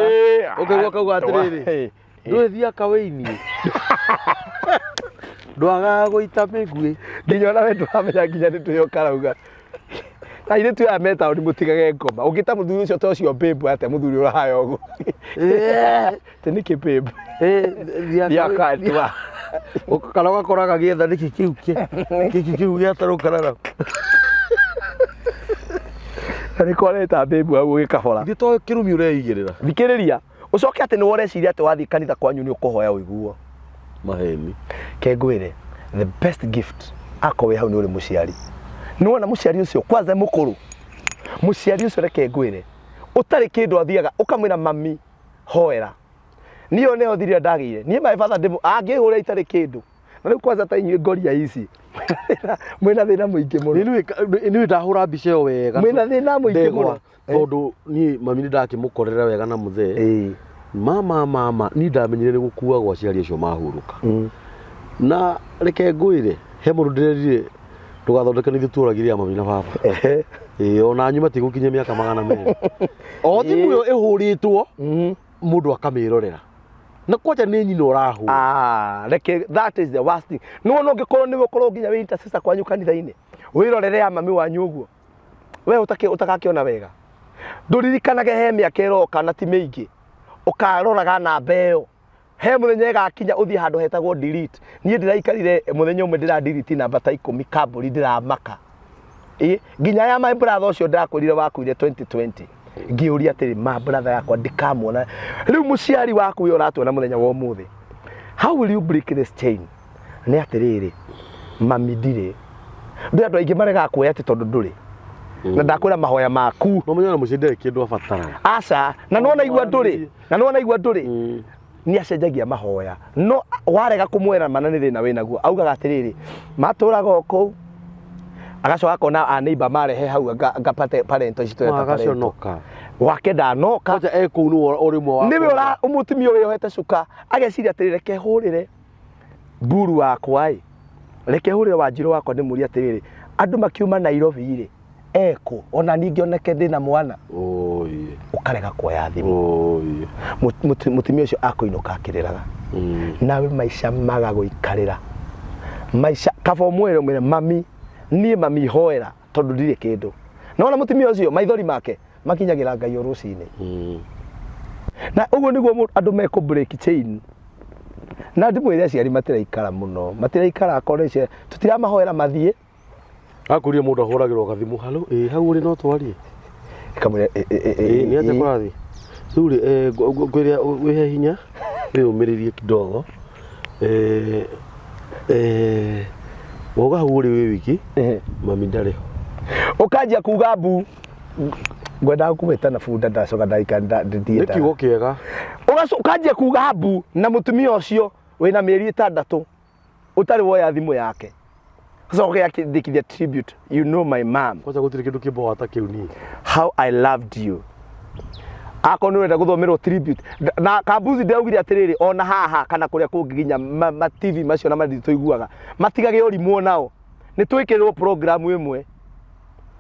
Ũkaigua kauga atĩrĩrĩ. Ndũĩ thiĩ akawĩini. Ndwagaga gũita mĩguĩ. Nginya ona we ndũramenya nginya nĩ tũheo karauga. Airĩtu aya me taũni mũtigage ngoma. Ũngĩta mũthuri ũcio ta ũcio babe atĩa mũthuri ũrahaya ũguo. Atĩ nĩkĩ babe? Thiĩ akatua. Kana ũgakora gagĩetha nĩkĩ kĩu kĩkĩ kĩu gĩatarũkana. Na nĩko areta babe hau ũgĩkabora. Ithuĩ to kĩrumi ũreigĩrĩra. Thikĩrĩria. Ũcoke atĩ nĩ ũreciria atĩ wathiĩ kanitha kwanyu nĩ ũkũhoya ũiguo. Maheni. Ke ngwĩre, the best gift akorwo wĩ hau nĩ ũrĩ mũciari Nĩwona mũciari ũcio kwanza mũkũrũ, mũciari ũcio reke ngwĩre, ũtarĩ kĩndũ athiaga ũkamwĩra mami hoera. Niĩ ĩyo nĩyo thiri ĩrĩa ndagĩire. Niĩ my father ndĩmũ angĩhũra itarĩ kĩndũ. Na rĩu kwanza ta inyuĩ ngoria ici mwĩna thĩna mũingĩ mũno. Nĩ ndahũra mbica ĩyo wega. Mwĩna thĩna mũingĩ Ndegwa, mũno. Tondũ niĩ mami nĩ ndakĩmũkorera wega na mũthee. Ĩĩ. Mama mama niĩ ndamenyire nĩ gũkua gwa aciari acio mahurũka. Na reke ngwĩre he mũndũ ndĩrerire ndũgathondeke nĩ ithuĩ tuoragire ya mami na baba. Ehe. Ĩĩ ona anyu matigũkinyia mĩaka 200. O thimũ ĩyo ĩhũrĩtwo mũndũ akamĩrorera. Na kwanja nĩ nyina ũrahũra. Ah, reke that is the worst thing. Nĩ wona ũngĩkorwo nĩwe ũkorwo nginya wĩ intercessor kwanyu kanitha-inĩ. Wĩrorere ya mami wanyu ũguo. We ũtakakĩona wega. Ndũririkanage he mĩaka ĩroka na ti mĩingĩ. Ũkaroraga namba ĩyo. He mũthenya ĩgakinya ũthiĩ handũ hetagwo delete. Niĩ ndĩraikarire mũthenya ũmwe ndĩra delete namba ta 10 kambũri ndĩramaka. Ĩ, nginya ya my brother ũcio ndakwĩrire wakuire 2020. Ngĩũria atĩrĩ, ma brother yakwa ndikamuona. Rĩu mũciari waku ũyũ ũratuona mũthenya wa ũmũthĩ. How will you break this chain? Nĩ atĩrĩrĩ, mami ndirĩ. Ndũĩ andũ aingĩ maregaga kuoya atĩ tondũ ndũrĩ. Na ndakwĩra mahoya maku. No mũnyona mũciĩ ndarĩ kĩndũ abataraga. Aca, na nĩwona igua ndũrĩ. Na nĩwona igua ndũrĩ. Nĩ acenjagia mahoya. No warega kũmwĩra mana nĩ thĩna wĩnaguo. Augaga atĩrĩrĩ, matũraga o kũu. Agacoka akona a neighbor marehe hau anga parent ici tũreta parent. Agaconoka. Wake ndanoka. Kwanja e kũu nĩwe ũrĩ ũmwe wa. Nĩwe ũra mũtumia ũyũ wĩyohete cuka ageciria atĩrĩ reke hũrĩre mburu wakwa ĩ, reke hũrĩre wanjirũ wakwa ndĩmũrie atĩrĩrĩ, andũ makiuma Nairobi rĩ, ekũ ona niĩ ngĩoneke ndĩna mwana. Oi. Ũkarega kuoya thimũ. Oi. Mũtumia ũcio akũinũka akĩrĩraga. Nawe maica magagũikarĩra. Maica kaba ũmwĩre ũmwĩre mami, niĩ mami hoera tondũ ndirĩ kĩndũ. Na wona mũtumia ũcio maithori make makinyagĩra Ngai o rũcinĩ. Na ũguo nĩguo andũ mekũ break chain. Na ndĩmwĩre aciari matiraikara mũno, matiraikara akorwo nĩ tũtiramahoera mathiĩ. Akũria mũndũ ahũragĩrwo gathimũ, halo, ĩ hau ũrĩ no twarie. Kamwĩra ĩ ĩ ĩ nĩ atĩa kũrathiĩ? Rĩu rĩ ngwĩre wĩhe hinya, wĩyũmĩrĩrie kidogo. Wauga hau ũrĩ wĩ wiki, mami ndarĩ ho. Ũkanjia kuga mbu. Ngwendaga kũgwĩta na bunda ndacoka ndaikara Nĩ kiugo kĩega. Ũkanjia kuga mbu na mũtumia ũcio wĩna mĩeri 6 ũtarĩ woya thimũ yake. Ũcoke akĩndĩkithia tribute, you know my mom. Kwanza gũtirĩ kĩndũ kĩmboga ta kĩu niĩ. How I loved you. Akorwo nĩ ũrenda gũthomerwo tribute. Na Kambuzi ndaugire atĩrĩrĩ, ona haha kana kũrĩa kũngĩ nginya ma TV macio na mathi tũiguaga, matigage ũrimũ nao. Nĩ twĩkĩrĩrwo program ĩmwe.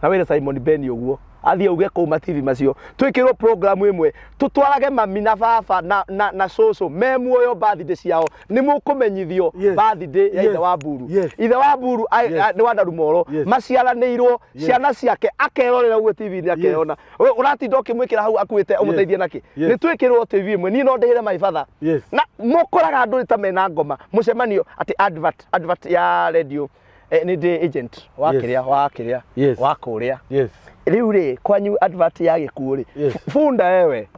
Na wĩre Simon Ben ũguo. Athiĩ auge kũu ma TV macio. Twĩkĩrĩrwo program ĩmwe. Tũtwarage mami na baba na cũcũ me muoyo birthday ciao. Nĩ mũkũmenyithio birthday ya ithe wa Mburu. Ithe wa Mburu nĩ wa Ndarumoro. Maciaranĩirwo ciana ciake akerorera ũguo TV-inĩ akeyona. We ũratinda ũkĩmwĩkĩra hau akuĩte ũmũteithie nakĩ? Nĩ twĩkĩrĩrwo TV ĩmwe. Niĩ no ndĩhĩre my father. Na mũkoraga andũ ta mena ngoma mũcemanio atĩ advert ya radio. Nĩ ndĩ agent wa kĩrĩa wa kĩrĩa wa kũrĩa. Rĩu rĩ kwanyu advert ya gĩkuũ rĩ bunda ewe.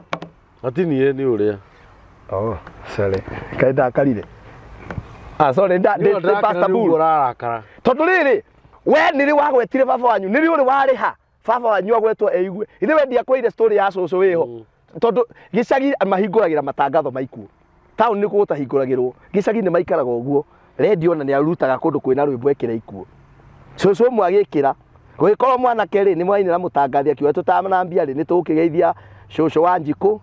Ati niĩ nĩ ũrĩa. Oh, sorry. Kaĩ ndakarire. Ah, sorry, nda ndĩ Pastor Bull. Ũrarakara. Tondũ rĩrĩ, we nĩrĩ wagwetire baba wanyu, nĩrĩ ũrĩ warĩha baba wanyu agwetwo eigue. Ithe we ndiakwĩire story ya cũcũ wĩho. Tondũ gĩcagi mahingũragĩra matangatho ma ikuũ. Taũni nĩkuo gũtahingũragĩrwo. Gĩcagi nĩ maikaraga ũguo. Radio ona nĩ arutaga kũndũ kwĩna rwĩmbo ekĩra ikuũ. Cũcũ ũmwe agĩkĩra, gũgĩkorwo mwanake rĩ, nĩ mwainĩra mũtangathi akiuga tũtanambia rĩ, nĩ tũgũkĩgeithia cũcũ wa Njikũ.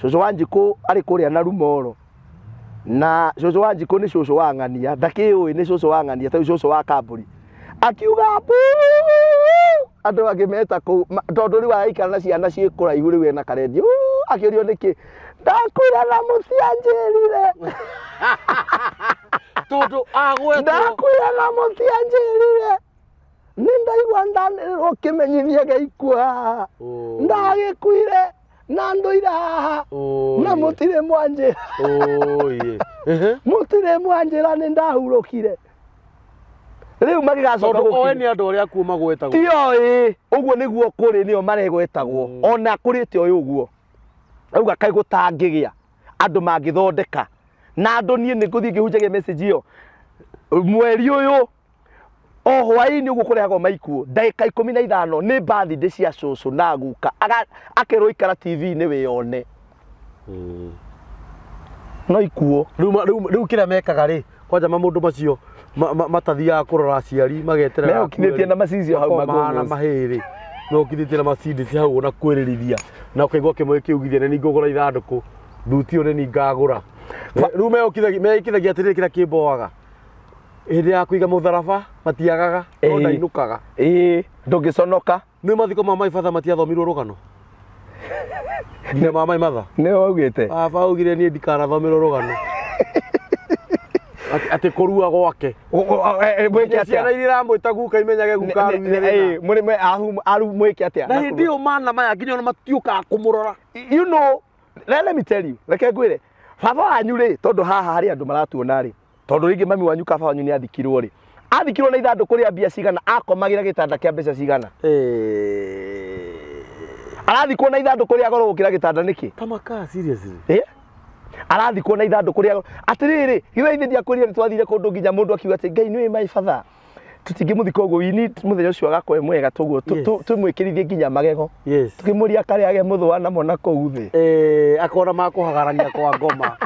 Cũcũ wa Njikũ arĩ kũrĩa Narumoro. Na cũcũ wa Njikũ nĩ cũcũ wa Ng'ania, ndakĩũĩ nĩ cũcũ wa Ng'ania, ta rĩu cũcũ wa Kambũri. Akiuga mbuu! Andũ angĩ meta kũu, tondũ rĩu araikara na ciana ciĩ kũraihu rĩu ena karendio. Akĩũrio nĩkĩ? Ndakwĩra na mũtianjĩrire. Tondũ agwetwo. Ndakwĩra na mũtianjĩrire. Nĩ ndaigua ndanĩrĩrwo kĩmenyithia gĩa ikuũ haha. Ndagĩkuire na ndũire haha. Na mũtirĩ mwanjĩra. Mũtirĩ mwanjĩra nĩ ndahurũkire. Rĩu magĩgacoka Tondũ oĩ nĩ andũ arĩa akuũ magwetagwo. Ti oĩ, ũguo nĩguo kũrĩ nĩo maregwetagwo. Ona kũrĩte oĩ ũguo. Auga kaĩ gũtangĩgĩa andũ mangĩthondeka. Na andũ niĩ nĩ ngũthiĩ ngĩhunjagia message ĩyo. Mweri ũyũ O hwaĩ-inĩ ũguo kũrehagwo maikuũ ndagĩka 15 nĩ birthday cia cũcũ na guka akerwo ikara TV-inĩ wĩyone no ikuũ. Rĩu kĩrĩa mekaga rĩ kwanja mamũndũ macio matathiaga kũrora aciari mageterera Mehũkithĩtie na macicio hau mahana magũgũci. mahĩrĩ mehũkithĩtie na macindĩci hau ona kwĩrĩrithia na ũkaigua kĩmwe kĩugithia nĩ ningũgũra ithandũkũ thuti ũyũ nĩ ningagũra. Rĩu meĩkithagia atĩrĩrĩ kĩrĩa kĩmboaga hĩndĩ ya kũiga mũtharaba matiagaga no ndainũkaga. Ĩĩ ndũngĩconoka. Nĩ mathiko ma my father matiathomirwo rũgano nginya ma my mother. Nĩwe waugĩte. Baba augire niĩ ndikanathomerwo rũgano atĩ kũrua gwake. Mwĩke Ciana atĩa? iria iramwĩta guka imenyage guka aruire rĩna. Mũrĩme aru mwĩke atĩa? Na hĩndĩ ĩyo mana maya nginya ona matiũkaga kũmũrora. You know, let me tell you, reke ngwĩre, baba wanyu rĩ, tondũ haha harĩ andũ maratuona rĩ, tondũ rĩngĩ mami wanyu ka baba wanyu nĩ athikirwo rĩ, athikirwo na ithandũkũ rĩa mbia cigana, akomagĩra gĩtanda kĩa mbeca cigana? Arathikwo na ithandũkũ rĩa goro gũkĩra gĩtanda nĩkĩ? Tamaka seriously. Arathikwo na ithandũkũ rĩa goro. Atĩrĩrĩ, githĩ ithe ndiakwĩrire nĩ twathire kũndũ nginya mũndũ akiuga atĩ Ngai nĩwe my father. Tũtingĩmũthika ũguo, we need mũthenya ũcio agakorwo e mwega toguo tũmwĩkĩrithie nginya magego. Tũkĩmũria karĩage mũthũa namo na kũu thĩ. Akona makũhagarania kwa ngoma.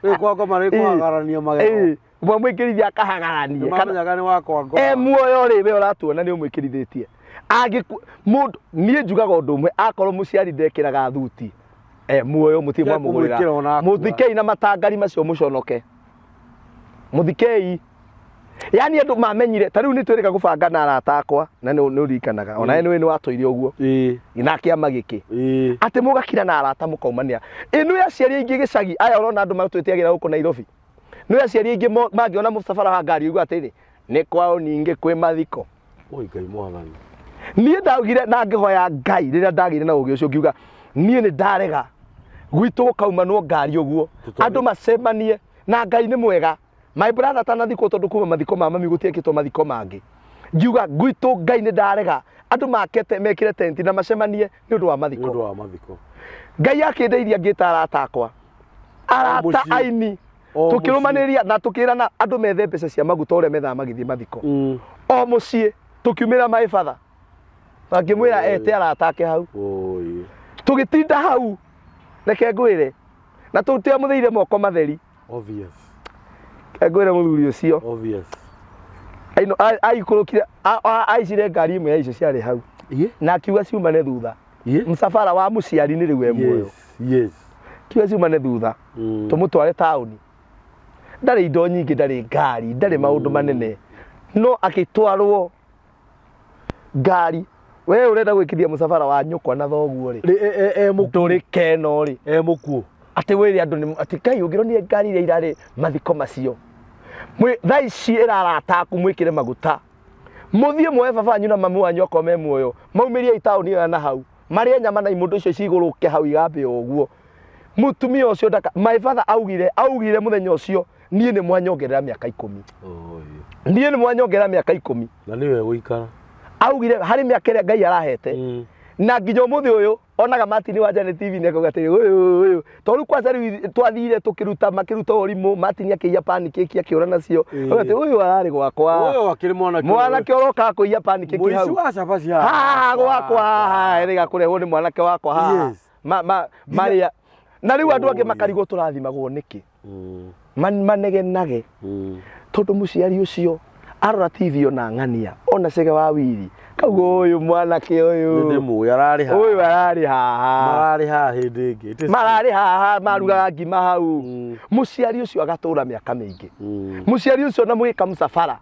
Rĩ kwa ngoma rĩ kũhagarania magego. Mwamwĩkĩrithia akahagaranie. Nĩmamenyaga nĩ wa kwa ngoma. E muoyo rĩ, we ũratuona nĩ ũmwĩkĩrithĩtie. Angĩku mũndũ niĩ njugaga ũndũ ũmwe, akorwo mũciari ndekĩraga thuti e muoyo mũtirĩ Tiga mwamũgũrĩra. kũmwĩkĩra ona akua. Mũthikei na matangari macio mũconoke. Mũthikei. Yani andũ mamenyire ta rĩu nĩ twĩrĩga gũbanga na arata akwa na nĩ ũririkanaga ona we nĩ watũire ũguo na kĩama gĩkĩ atĩ mũgakira na arata mũkaumanĩra. Ĩ nĩ aciari aingĩ gĩcagi aya ũrona andũ matwĩtĩagĩra gũkũ Nairobi. Nĩ aciari aingĩ mangĩona mũcabara wa ngari ũguo atĩrĩ nĩ kwao ningĩ kwĩ mathiko. Oi Ngai mwathani. Niĩ ndaugire na ngĩhoya Ngai rĩrĩa ndagĩire na ũgĩ ũcio ngiuga niĩ nĩ ndarega gwitũ gũkaumanwo ngari ũguo andũ macemanie na Ngai nĩ mwega. My brother atanathikwo tondũ kuma mathiko ma mami gũtiekĩtwo mathiko mangĩ. Ngiuga gwitũ Ngai nĩ ndarega andũ makete mekĩre tenti na macemanie nĩ ũndũ wa Nĩ mathiko. ũndũ wa mathiko. Ngai akĩndeithia ngĩta arata akwa. Arata aini tũkĩrũmanĩria na tũkĩrana andũ methe mbeca cia maguta ũrĩa methaga magĩthiĩ mathiko. O mũciĩ tũkiumĩra my father. Na ngĩmwĩra ete arata ake hau. Tũgĩtinda hau reke ngwĩre na tũtiamũthĩire moko matheri. Obvious. Reke ngwĩre mũthuri ũcio. Obvious. Aikũrũkire aicire ngari ĩmwe ya icio ciarĩ hau. Na akiuga ciumane thutha. Msafara wa mũciari nĩ rĩu e muoyo. Yes. Kiuga ciumane thutha. Tũmũtware taũni. Ndarĩ indo nyingĩ, ndarĩ ngari, ndarĩ maũndũ manene. No akĩtwarwo ngari. We ũrenda gwĩkithia mũcabara wa nyũkwa na thoguo rĩ. Ndũrĩ keno rĩ. E mũkuũ. Atĩ wĩre andũ nĩ atĩ Ngai ũngĩronire ngari iria irarĩ mathiko macio. Thaa ici ĩra arata aku mwĩkĩre maguta. Mũthiĩ muoe baba wanyu na mamu wanyu okorwo me muoyo. Maumĩrie taũni ĩyo ya na hau. Marĩe nyama na imũndũ icio cigũrũke hau igambe o ũguo. Mũtumia ũcio ndaka my father augire mũthenya ũcio niĩ nĩ mwanyongerera mĩaka 10. Niĩ nĩ mwanyongerera mĩaka 10. Na nĩwe gũikara. Augire harĩ mĩaka ĩrĩa Ngai arahete. Na nginya ũmũthĩ ũyũ onaga Martin wa Njane TV nĩ akauga atĩrĩ ũyũ ũyũ. Tondũ rĩu kwanza rĩu twathire tũkĩruta makĩruta ũrimũ Martin akĩiya pancake akĩũra nacio. Auga atĩ ũyũ ararĩ gwakwa. Ũyũ akĩrĩ mwanake. Mwanake ũroka kũiya pancake hau. Mũici wa cabaci haha gwakwa haha ĩrĩga kũrehwo nĩ mwanake wakwa haha. Marĩa na rĩu andũ angĩ makarigwo tũrathimagwo nĩkĩ. Manegenage. Tondũ mũciari ũcio arora TV ona ng'ania ona cege wa wiri kauga ũyũ mwanake ũyũ Ndĩmũĩ ararĩ haha. Ũyũ ararĩ haha. Mararĩ haha hĩndĩ ĩngĩ. Mararĩ haha marugaga ngima hau. Mũciari ũcio agatũra mĩaka mĩingĩ. Mũciari ũcio na mũgĩka mũcabara.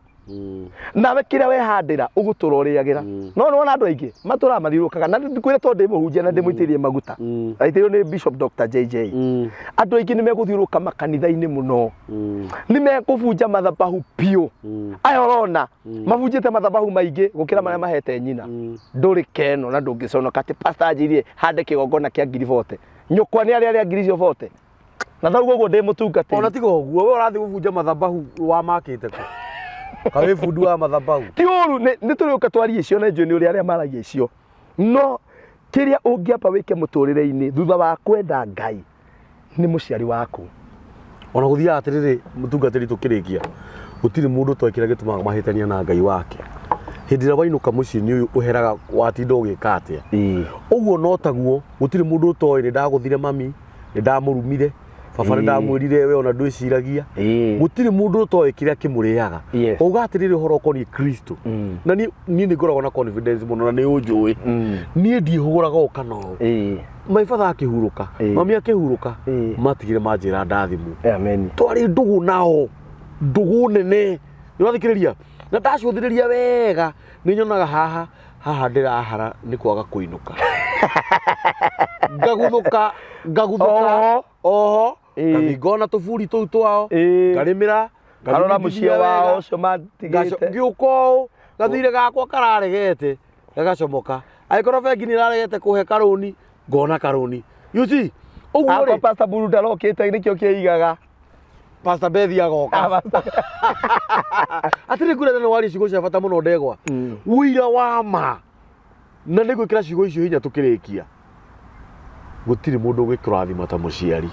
Nawe kĩrĩa wehandĩra ũgũtũra ũrĩagĩra. No nĩwona andũ aingĩ matũraga mathiũrũrũkaga na ndikwĩra tondũ ndĩ mũhunjia na ndĩmũitĩrĩrie maguta. Aitĩrĩirio nĩ Bishop Dr. JJ. Andũ aingĩ nĩmegũthiũrũrũka makanitha-inĩ mũno. Nĩmekũbunja mathabahu biũ. Aya ũrona mabunjĩte mathabahu maingĩ gũkĩra marĩa mahete nyina. Ndũrĩ keno na ndũngĩconoka atĩ pastor anjĩrire hande kĩgongona kĩa ngiri 40. Nyũkwa nĩ arĩa arĩa ngiri icio 40. Na thauga ũguo ndĩ mũtungatĩri. Ona tiga ũguo we ũrathiĩ gũbunja mathabahu wamakĩte kũ? Ka wĩ bundi wa mathabahu? Ti ũru nĩ tũrĩũka twarie icio na njũĩ nĩ ũrĩa arĩa maragia icio. No kĩrĩa ũngĩamba wĩke mũtũrĩre-inĩ thutha wa kwenda Ngai nĩ mũciari waku. Ona gũthiaga atĩrĩrĩ mũtungatĩri tũkĩrĩkia gũtirĩ mũndũ ũtoĩ kĩrĩa gĩtũmaga mahĩtania na Ngai wake. Hĩndĩ ĩrĩa wainũka mũciĩ nĩ ũyũ ũheraga watinda ũgĩka atĩa. Ũguo no taguo gũtirĩ mũndũ ũtoĩ nĩ ndagũthire mami, nĩ ndamũrumire, baba nĩ ndamwĩrire we ona ndwĩciragia. Gũtirĩ mũndũ ũtoĩ kĩrĩa kĩmũrĩaga. Wauga atĩrĩrĩ ũhoro ũkoniĩ Kristo. Na niĩ nĩ ngoragwo na confidence mũno na nĩ ũnjũĩ. Niĩ ndiĩhũgũraga ũũ kana ũũ. My father akĩhurũka, mami akĩhurũka, matigire manjĩra ndathimwo. Amen. Twarĩ ndũgũ nao, ndũgũ nene. Nĩ ũrathikĩrĩria? Na ndacũthĩrĩria wega nĩ nyonaga haha haha ndĩrahara nĩ kwaga kũinũka. Ngaguthũka, ngaguthũka. Oho. Oho. Ngathiĩ ngona tũburi tũu twao, ngarĩmĩra, Ngarora mũciĩ wao ũcio matigĩte. Ngĩũka ũũ, gathirĩ gakwa kararegete, gagacomoka. Angĩkorwo bengi nĩ ĩraregete kũhe karũni, ngona karũni. You see? Ũguo Akwa rĩ, Pastor Buru ndarokĩte nĩkĩo kĩigaga. Pastor Bethi agoka. Atĩrĩ ngwĩre nĩ waria ciugo cia bata mũno ndegwa. Ũira wa ma. Na nĩ gwĩkĩra ciugo icio hinya tũkĩrĩkia. Gũtirĩ mũndũ ũngĩkũrathima ta mũciari.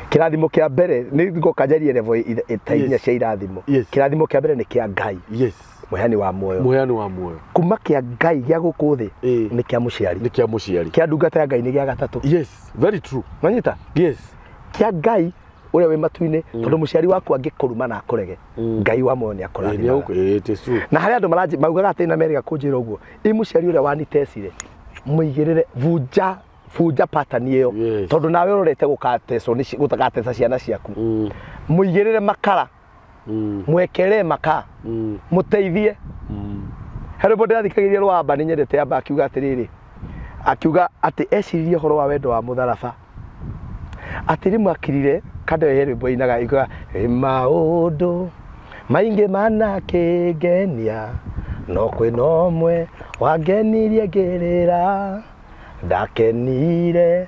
Kĩrathimo kĩa mbere nĩ ngoka njarie level ta inya cia irathimo. Kĩrathimo kĩa mbere nĩ kĩa Ngai. Mũheani wa muoyo. Mũheani wa muoyo. Kuma kĩa Ngai gĩa gũkũ thĩ nĩ kĩa mũciari. Nĩ kĩa mũciari. Kĩa ndungata ya Ngai nĩ gĩa gatatũ. Yes, very true. Nwanyita? Yes. Kĩa Ngai ũrĩa wĩ matu-inĩ tondũ mũciari waku angĩkũruma na akũrege Ngai wa muoyo nĩ akũrathimaga. It is true. Na harĩ andũ maugaga atĩ na merĩga kũnjĩra ũguo, ĩ mũciari ũrĩa wanitecire mũigĩrĩre bunja bunja pattern ĩyo. Tondũ nawe ũrorete gũgatecwo nĩ gũgateca ciana ciaku. Mũigĩrĩre makara. Mwekere maka. Mũteithie. He rwĩmbo ndĩrathikagĩrĩria rwa Aba, nĩ nyendete Aba akiuga atĩrĩrĩ, akiuga atĩ eciririe ũhoro wa wendo wa mũtharaba, atĩ rĩmwe akirire kando he rwĩmbo ainaga aigaga ĩ maũndũ maingĩ manakĩngenia no kwĩna ũmwe wangenirie ngĩrĩra ndakenire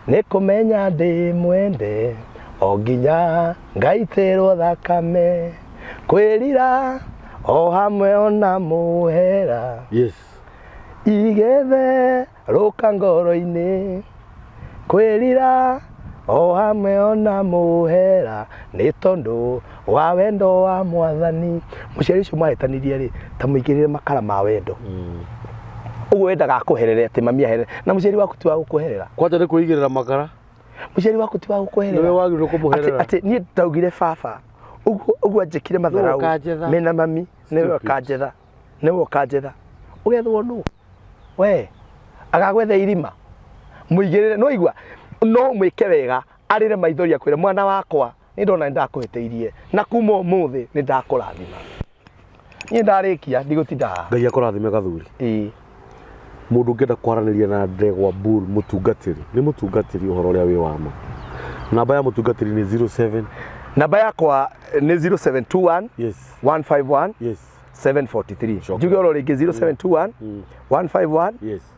nĩ kũmenya ndĩ mwende o nginya ngaitĩrwo thakame kwĩrira o hamwe ona mũhera. Igethe rũka ngoro-inĩ kwĩrira o hamwe ona mũhera nĩ tondũ wa wendo wa mwathani. Mũciari ũcio mwahĩtanirie rĩ, ta mũigĩrĩre makara ma wendo. Ũguo wendaga akũherere atĩ mami aherere, na mũciari waku ti wa gũkũherera. Kwanja nĩ kwĩigĩrĩra makara. Mũciari waku ti wa gũkũherera. Nĩwe wagĩrĩirwo kũmũherera. Atĩ niĩ ndaugire baba ũguo ũguo anjĩkire matharau mena mami, nĩwe ũkanjetha, nĩwe ũkanjetha. Ũgethwo nũ? We agagwetha irima. Mũigĩrĩre, no igua, no mwĩke wega, arĩre maithori akwĩre mwana wakwa nĩ ndona nĩ ndakũhĩtĩirie na kuma ũmũthĩ nĩ ndakũrathima. Niĩ ndarĩkia ndigũtinda haha. Ngai akũrathime gathuri. Mũndũ ũngĩenda kwaranĩria na Ndegwa Bull mũtungatĩri, nĩ mũtungatĩri ũhoro ũrĩa wĩ wa ma. Namba ya mũtungatĩri nĩ 07. Namba yakwa nĩ 0721 151 743. Njuge oro rĩngĩ 0721 151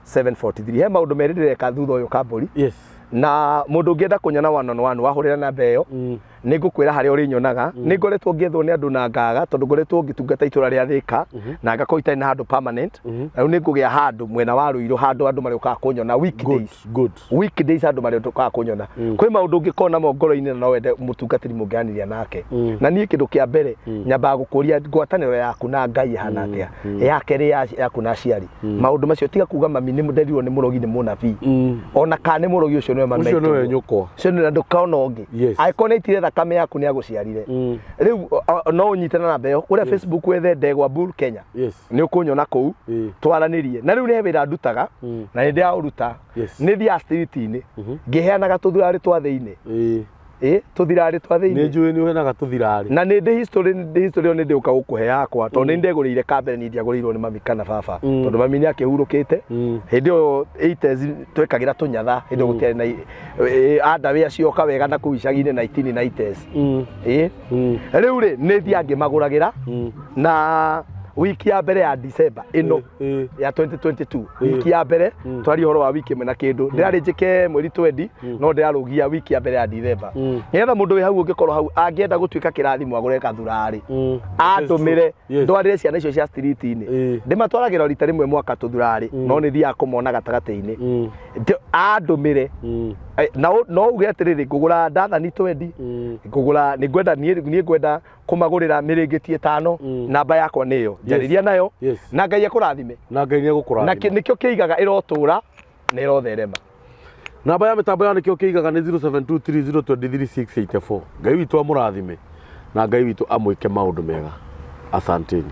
743. He maũndũ merĩ ndĩreka thutha ũyũ Kambũri. Na mũndũ ũngĩenda kũnyona one on one wahũrĩra namba ĩyo nĩ ngũkwĩra harĩa ũrĩnyonaga. Nĩ ngoretwo ngĩethwo nĩ andũ na ngaga tondũ ngoretwo ngĩtungata itũra rĩa Thĩka na ngakorwo itarĩ na handũ permanent. Na rĩu nĩ ngũgĩa handũ mwena wa Ruiru handũ andũ marĩũkaga kũnyona weekdays. Good. Weekdays andũ marĩũkaga kũnyona. Kwĩ maũndũ ũngĩkorwo namo ngoro-inĩ na no wende mũtungatĩri mũngĩaranĩria nake. Na niĩ kĩndũ kĩa mbere nyambaga gũkũria ngwatanĩro yaku na Ngai ĩhana atĩa. Ya kerĩ yaku na aciari. Maũndũ macio tiga kuga mami nĩ nderirwo nĩ mũrogi nĩ mũnabii. Ona kana nĩ mũrogi ũcio nĩwe mami. Ũcio nĩwe nyũkwa. Ũcio nĩwe ndũkona ũngĩ. Angĩkorwo nĩ aitire thakame yaku nĩ agũciarire. Rĩu no ũnyite na namba ĩyo kũrĩa Facebook wethe Ndegwa Bull Kenya. Nĩ ũkũnyona kũu twaranĩrie. Na rĩu nĩ wĩra ndutaga na nĩ ndĩraũruta. Nĩ thiaga street-inĩ ngĩheanaga tũthurarĩ twa thĩinĩ. Tũthirarĩ twa thĩinĩ. Nĩ njũĩ nĩ ũheanaga tũthirarĩ. Na nĩ ndĩ history, nĩ ndĩ history ĩyo nĩ ndĩũka gũkũhe yakwa tondũ nĩ ndegũrĩire ka mbere niĩ ndiagũrĩirwo nĩ mami kana baba. Tondũ mami nĩ akĩhurũkĩte. Hĩndĩ ĩyo 80s twekagĩra tũnyatha, hĩndĩ ĩyo gũtiarĩ na underwear cioka wega na kũu icagi-inĩ 1990s. Rĩu rĩ, nĩ thiaga ngĩmagũragĩra na wiki ya mbere ya December ĩno ya 2022, wiki ya mbere twaria ũhoro wa wiki ĩmwe na kĩndũ ndĩrarĩ njĩke mweri 20 no ndĩrarũgia wiki ya mbere ya December nĩgetha mũndũ wĩ hau ũngĩkorwo hau angĩenda gũtuĩka kĩrathimo agũre kathurarĩ andũmĩre ndwarĩre ciana icio cia street-inĩ. Ndĩmatwaragĩra rita rĩmwe mwaka tũthurarĩ no nĩ thiaga kũmona gatagatĩ-inĩ. Andũmĩre. Eh, na no uge atĩrĩrĩ, ngũgũra ndathani twendi, ngũgũra, nĩ ngwenda niĩ ngwenda kũmagũrĩra mĩrĩngĩti 5, namba yakwa nĩyo, njarĩria nayo. Na Ngai akũrathime. Na Ngai nĩ egũkũrathima. Na nĩkĩo kĩigaga ĩrotũra na ĩrotherema. Namba ya mĩtambo ya nĩkĩo kĩigaga nĩ 0723023684. Ngai witũ amũrathime na Ngai witũ amwĩke maũndũ mega. Asanteni.